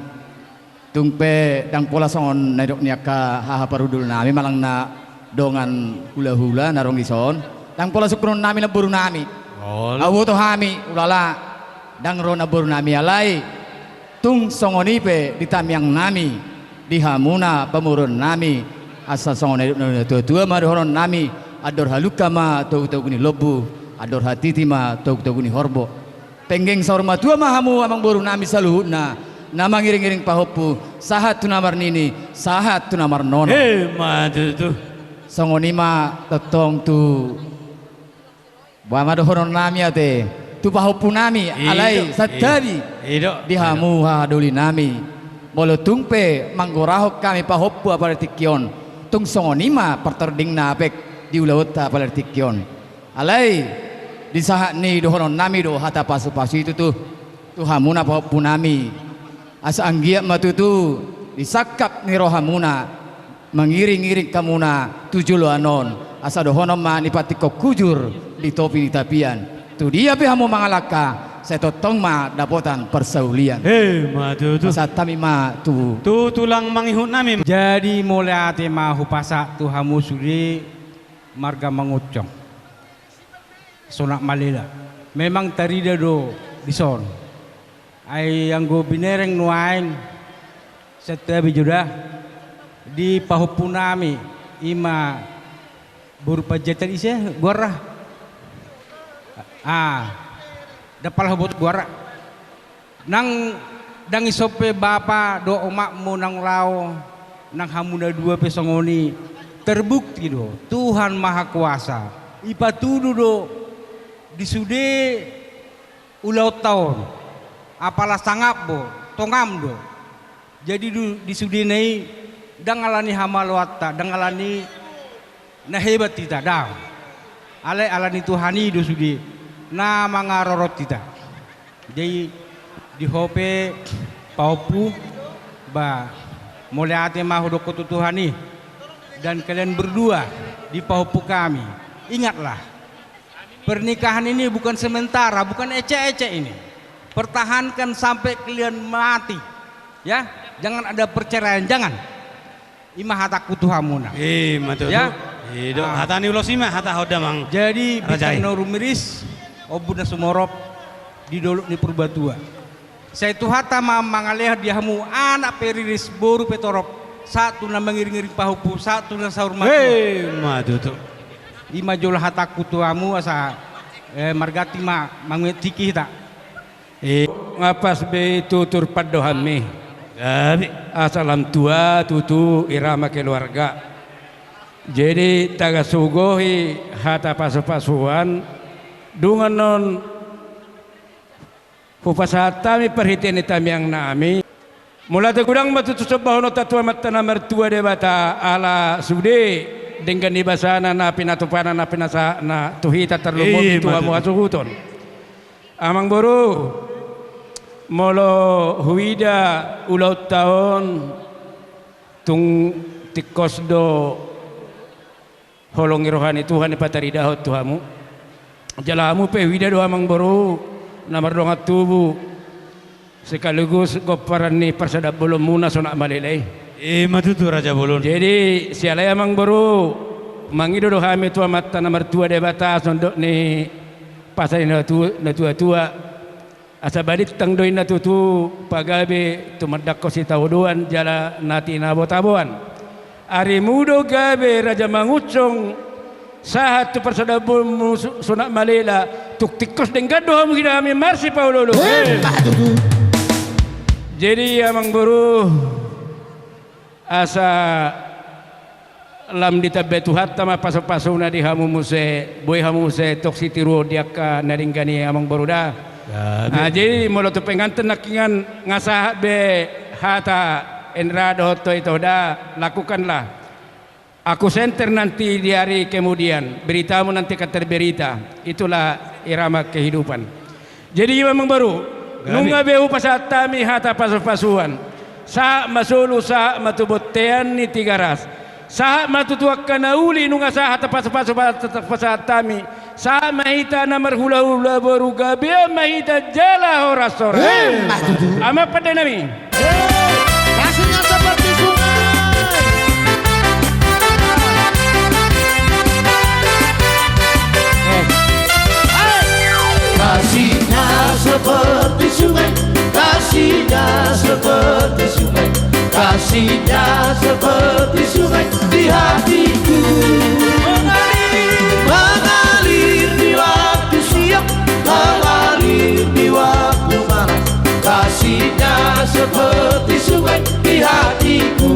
Tung pe ndang pola songon na nidok ni angka haha parhundul nami manang na dongan hula-hula na adong dison. Ndang pola sungkunon nami namboru nami. Olo. Huboto hami ulala ndang ro namboru nami alai tung songon i pe di tangiang nami di hamuna pamoruon nami. Asa songon na nidok ni na tua-tua ma dohonon nami, andor halumpang ma togu-togu ni lombu, andor hatiti ma togu-togu ni horbo. Penggeng saur matua ma hamu amangboru nami saluhutna na mangiring-iring pahompu, sahat tu na marnini, sahat tu na marnono. Eh, ma tutu. Songon i ma tongtong tu, boha ma dohonon nami ate, tu pahompu nami. Alai santabi di hamu hahadoli nami. Molo tung pe manggorahon hami pahompu apala di tingki on, tung songon i ma partordingna ape di ulaonta apala di tingki on. Alai di sahat ni dohonon nami do hata pasu-pasu i tutu tu hamuna pahompu nami. Asa anggiat ma tutu di sangkap ni rohamuna mangiring-iring hamuna tu joloan on. Asa dohonon ma ni pantikkon hujur di topi ni tapian. Tu dia pe hamu mangalangka sai tongtong ma dapotan parsaulian. Eh, ma tutu. Pasahat hami ma tu, tu tulang mangihut nami. Jadi mauliate ma hupasahat tu hamu sude marga Mangunsong, Sonak Malela. Memang tarida do dison. Ai anggo binereng nuaeng santabi jo da di pahompu nami, i ma boru Panjaitan, ise goarna? Ah, ndang pala huboto goarna. Nang ndang ison pe bapa dohot omakmu naung laho, nang hamu na dua pe songon i, terbukti do Tuhan Mahakuasa. Ipatudu do di sude ulaonta on, apala sangap do, tongam do. Jadi du-, di sudena i ndang alani hamaloanta, ndang alani na hebat hita, ndang. Alai alani Tuhan i do sude na mangarorot hita. Jadi di ho pe pahompu, ba, mauliate ma hudokkon tu Tuhan i. Dan kalian berdua di pahompu kami, ingatlah, pernikahan ini bukan sementara, bukan ecek-ecek ini. Pertahankan sampai kalian mati. Ya, jangan ada perceraian, jangan. I ma hatangku tu hamuna. I ma tutu. Ya? I do. Ah. Hata ni ulos i ma hatahon damang. Jadi, raja i, bintang na rumiris, ombun na sumorop di dolok ni Purbatua. Sai Tuhanta ma mangalehon di hamu anak pe riris, boru pe torop, sahat tu na mangiring-iring pahompu, sahat tu na saur matua. Eh, ma tutu. I ma jolo hatangku tu hamu asa, eh, marganti ma manguet tingki hita. I, nga pas be tutur pandohanmi. Jadi, asa lam tua tutu irama keluarga. Jadi, tagas hugohi hata pasu-pasuan, dungan on hupasahat hami parhitean ni tangiang nami. Mauliate godang ma tutu sombahononta tu Amanta na martua Debata ala sude denggan ni basana na pinatupana na pinasahatna tu hita tarlumobi tu hamu hasuhuton. Amangboru, molo huida ulaonta on tung tingkos do holong ni roha ni Tuhan dipataridahon tu hamu. Jala hamu pe huida do amangboru na mardongan tubu sekaligus gomparan ni parsada bolonmuna Sonak Malela i. Ima tutu raja bolon. Jadi siala i amangboru, mangido do hami tu Amanta na martua Debata sondok ni pasa ni natu-, natuatua. Asa balintang do inna tutu pagabe tumandangkon sitaodoan jala na tinabotaboan. Arimu do gabe raja mangunsong sahat tu parsada bolonmu Sonak Malela, tung tingkos denggan do hamu huida hami marsipaolooloan. Ima tutu. Jadi amangboru, asa lam ditambai Tuhanta ma pasupasuna di hamu muse, boi hamu muse tong sitiruon di angka na denggan i amangboru da. Jadi molo tu penganten nangkiningan nga sahat be hata, Indra dohot Tohito da, lakukanlah. Aku senter nanti di hari kemudian, beritamu nanti akan terberita. Itulah irama kehidupan. Jadi ima amangboru, nunga be hupasahat hami hata pasupasuan. Sahat ma solu, sahat ma tu bontean ni Tigaras. Sahat ma tutu angka na uli, nunga sahat hata pasupasu hupasahat hami. Sahat ma hita na marhulahula boru, gabean ma hita jala horashoras. Ima tutu. Amang pande nami. Kasihnya seperti sungai. Kasihnya seperti sungai, kasihnya seperti sungai, kasihnya seperti sungai di hatiku. Mengalir, mengalir di waktu siang, mengalir di waktu malam. Kasihnya seperti sungai di hatiku.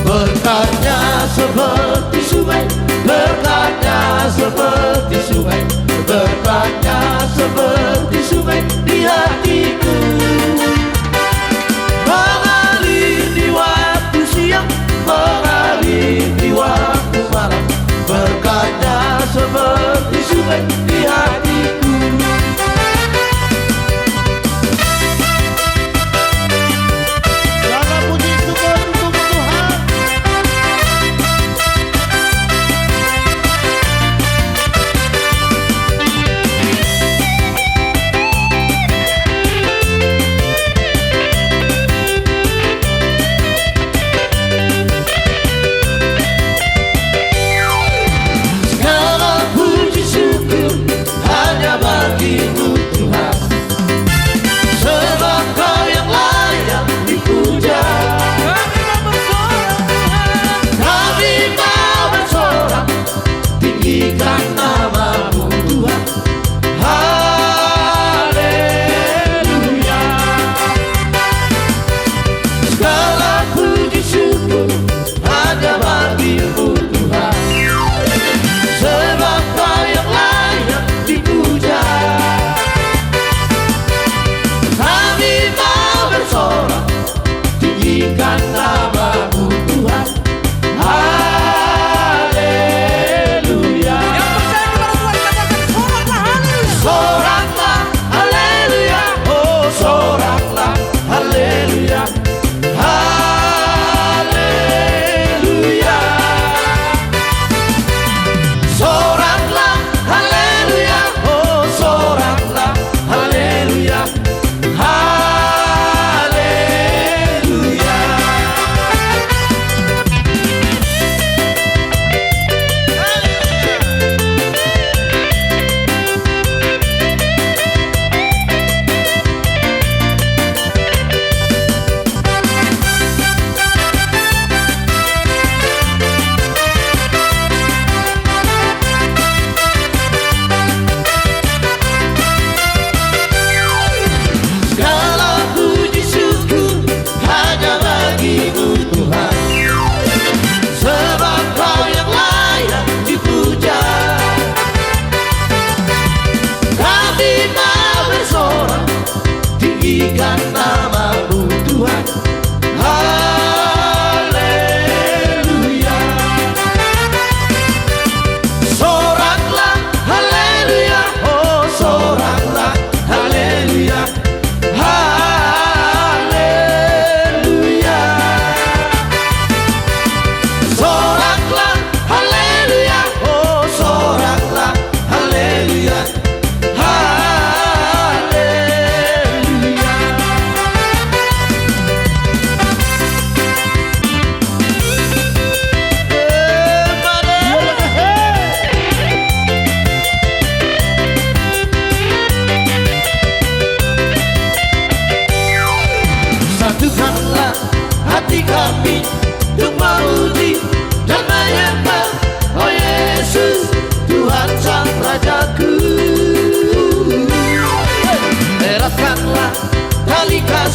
Berkatnya seperti sungai, berkatnya seperti sungai, berkatnya seperti sungai di hatiku. Mengalir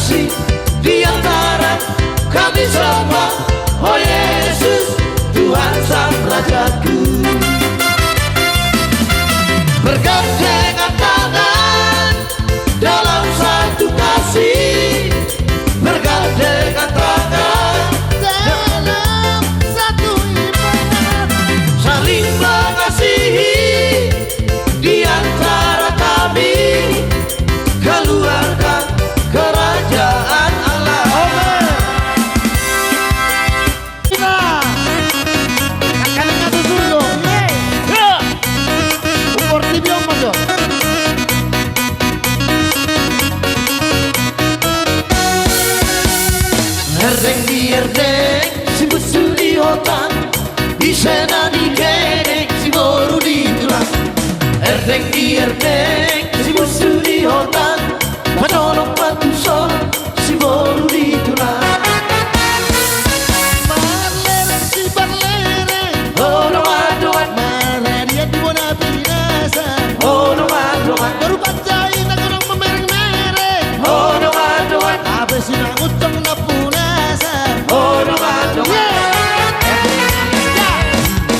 Di antara kami semua, oh Yesus, Tuhan sang Rajaku. Bergandengan tangan dalam satu kasih, bergandengan tangan dalam satu iman, saling mengasihi di antara kami, keluarga kerajaan Allah. Amen. Kita akan masuk surga. Yeay. Ya. Umur di biong masuk. Herdeng di herdeng, si busu di hotang, di sena di gene, si boru di tulang. Herdeng di herdeng, si busu di hotang, padono patuson, si boru di tulang. Marlereng si parlereng. Ho dongan-dongan. Maradian di bona pinasa. Ho dongan-dongan. Boru Panjaitan na godang mamereng-mereng. Ho dongan-dongan. Ape si manguncong na punasa. Ho dongan-dongan.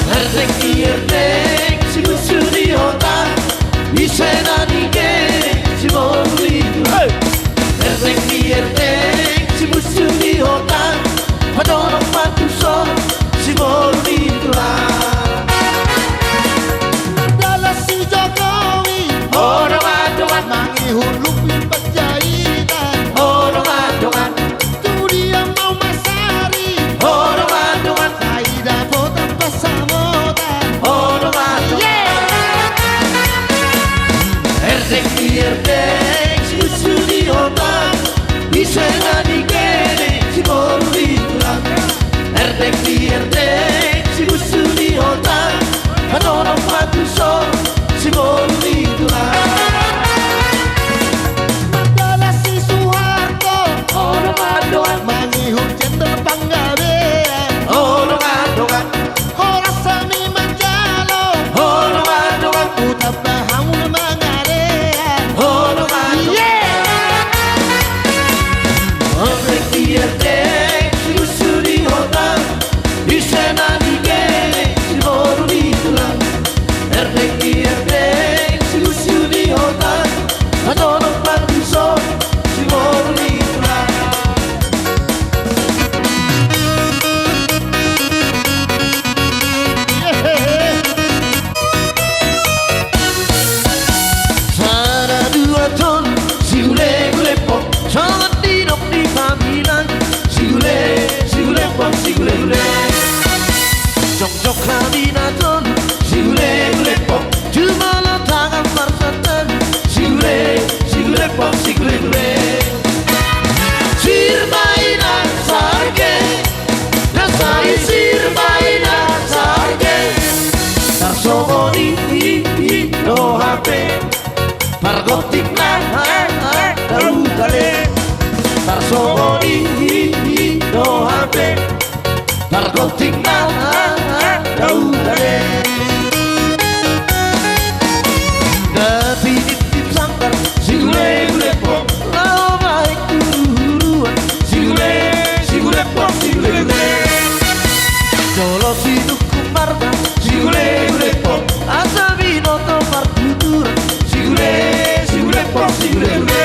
Herdeng di herdeng, si busu di hotang, di sena di gene, si boru di tulang. Herdeng di herdeng, si busu di hotang, padono patuson, si boru di tulang. Mandalan si Jokowi. Ho dongan-dongan. Mangihut lumbung Panjaitan. Ho dongan-dongan. Tu dia mau masari. Ho dongan-dongan. Sai dapotan pansamotan. Ho dongan-dongan. Herdeng di herdeng, si busu di hotang, di sena di gene, si boru di tulang. Herdeng di herdeng, si busu di hotang, padono patuson, si boru di tulang. Mandalan si Suharto. Ho dongan-dongan. Mangihut Jenderal Panggabean. Ho dongan-dongan. Horas hami manjalo. Ho dongan-dongan. Hutamba hamu na mangalean. Ho dongan-dongan. Herdeng di herdeng, si busu di hotang, di sena di gene, si boru di tulang. Herdeng di herdeng, si busu di hotang, padono patuson, si boru di tulang. Sada dua tolu, si gule-gule pop, songon nidok ni pamilang. Si gule, si gule pop, si gule-gule. Jongjong hami na tolu, si gule-gule pop, jumolo tangan marsantabi. Si gule, si gule pop, si gule-gule. Sirba inang sahit, na sai sirba inang sahit. Tarsongon i, i, i do hape. Pargonting na, na, na, na ugale. Tarsongon i, i, i do hape. Pargonting na, na, na ugale. Tapi di tim sanggar, si gule-gule pop. Laho bahen tu huruan, si gule, si gule pop, si gule-gule. Jolo si Tuku Marga, si gule-gule pop. Asa binoto partuturan, si gule, si gule pop, si gule-gule.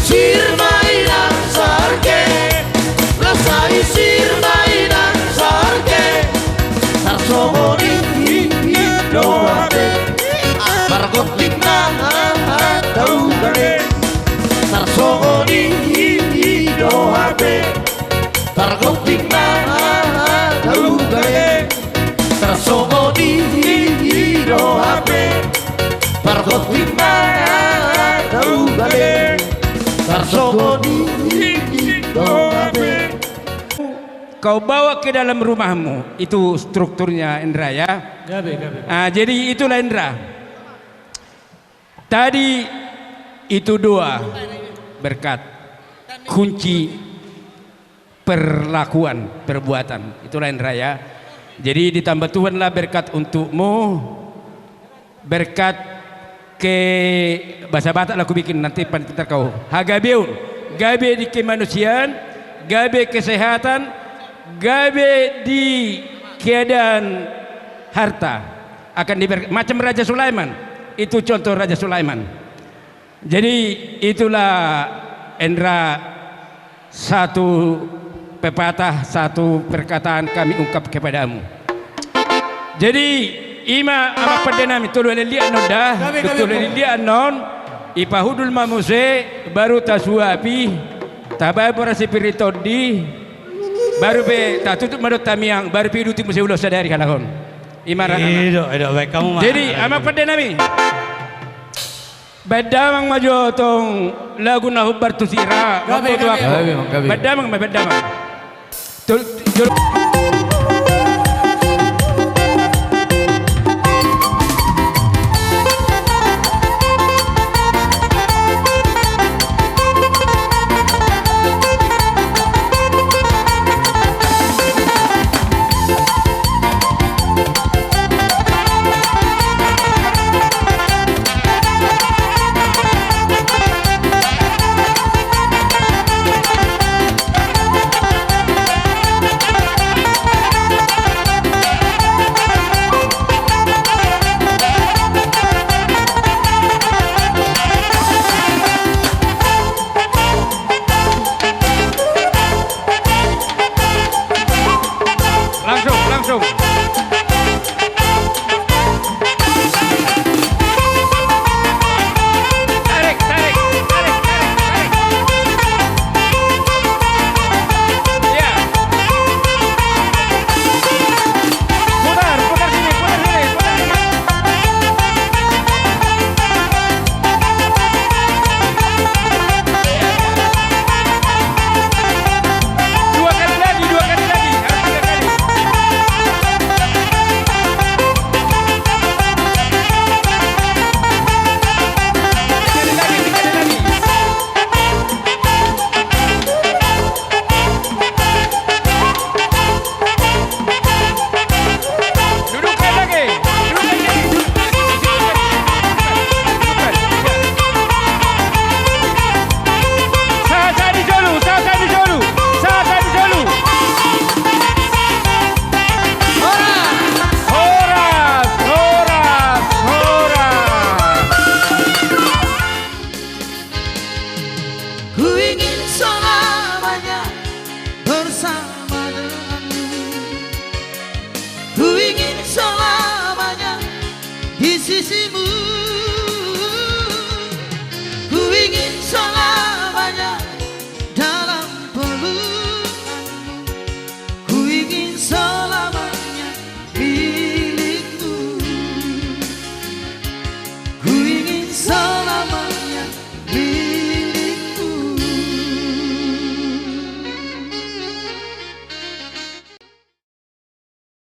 Sirba inang sahit, na sai sirba inang sahit. Tarsongon i, i, i do hape. Pargonting na, na, na ugale. Tarsongon i, i, i do hape. Pargonting na, na, na ugale. Tarsongon i, i, i do hape. Pargonting na, na ugale. Tarsongon i, i, i do hape. Kau bawa ke dalam rumahmu. Itu strukturnya, Indra, ya. Gabe, gabe. Ah, jadi itulah, Indra. Tadi itu doa berkat kunci perlakuan, perbuatan. Itulah, Indra, ya. Jadi ditambah Tuhanlah berkat untukmu, berkat Ke bahasa Batak lah kubikin, nanti pintar kau. Hagabeon, gabe di kemanusiaan, gabe kesehatan, gabe di keadaan harta. Akan diber-, macam Raja Sulaiman. Itu contoh Raja Sulaiman. Jadi, itulah, Endra, satu pepatah, satu perkataan kami ungkap kepadamu. Jadi, i ma amang pande nami, tolu haliliat annon da, gabe, gabe, tolu haliliat annon, ipahundul ma muse, baru tasuapi, tabaen boras si pir ni tondi, baru pe tatutup ma dohot tamiang, baru pe iduti muse ulos sadari halak on. I ma ra. Ido, ido, baen hamu ma. Jadi, amang pande nami. Baen damang ma jo tong lagu na hombar tu sira, gabe, mamboto, gabe, aku. Gabe, gabe. Baen damang ma, baen damang. Tol-, jol- Langsung, langsung. Tarik, tarik, tarik, tarik, tarik. Iya. Putar, putar sini, putar sini, putar sini. Dua kali lagi, dua kali lagi. Harus tiga kali. Tiga kali lagi, tiga kali lagi. Dudukkan lagi. Dudukkan lagi. Sahat-sahat ni solu, sahat-sahat ni solu, sahat-sahat ni solu. Horas, horas, horas. Huingin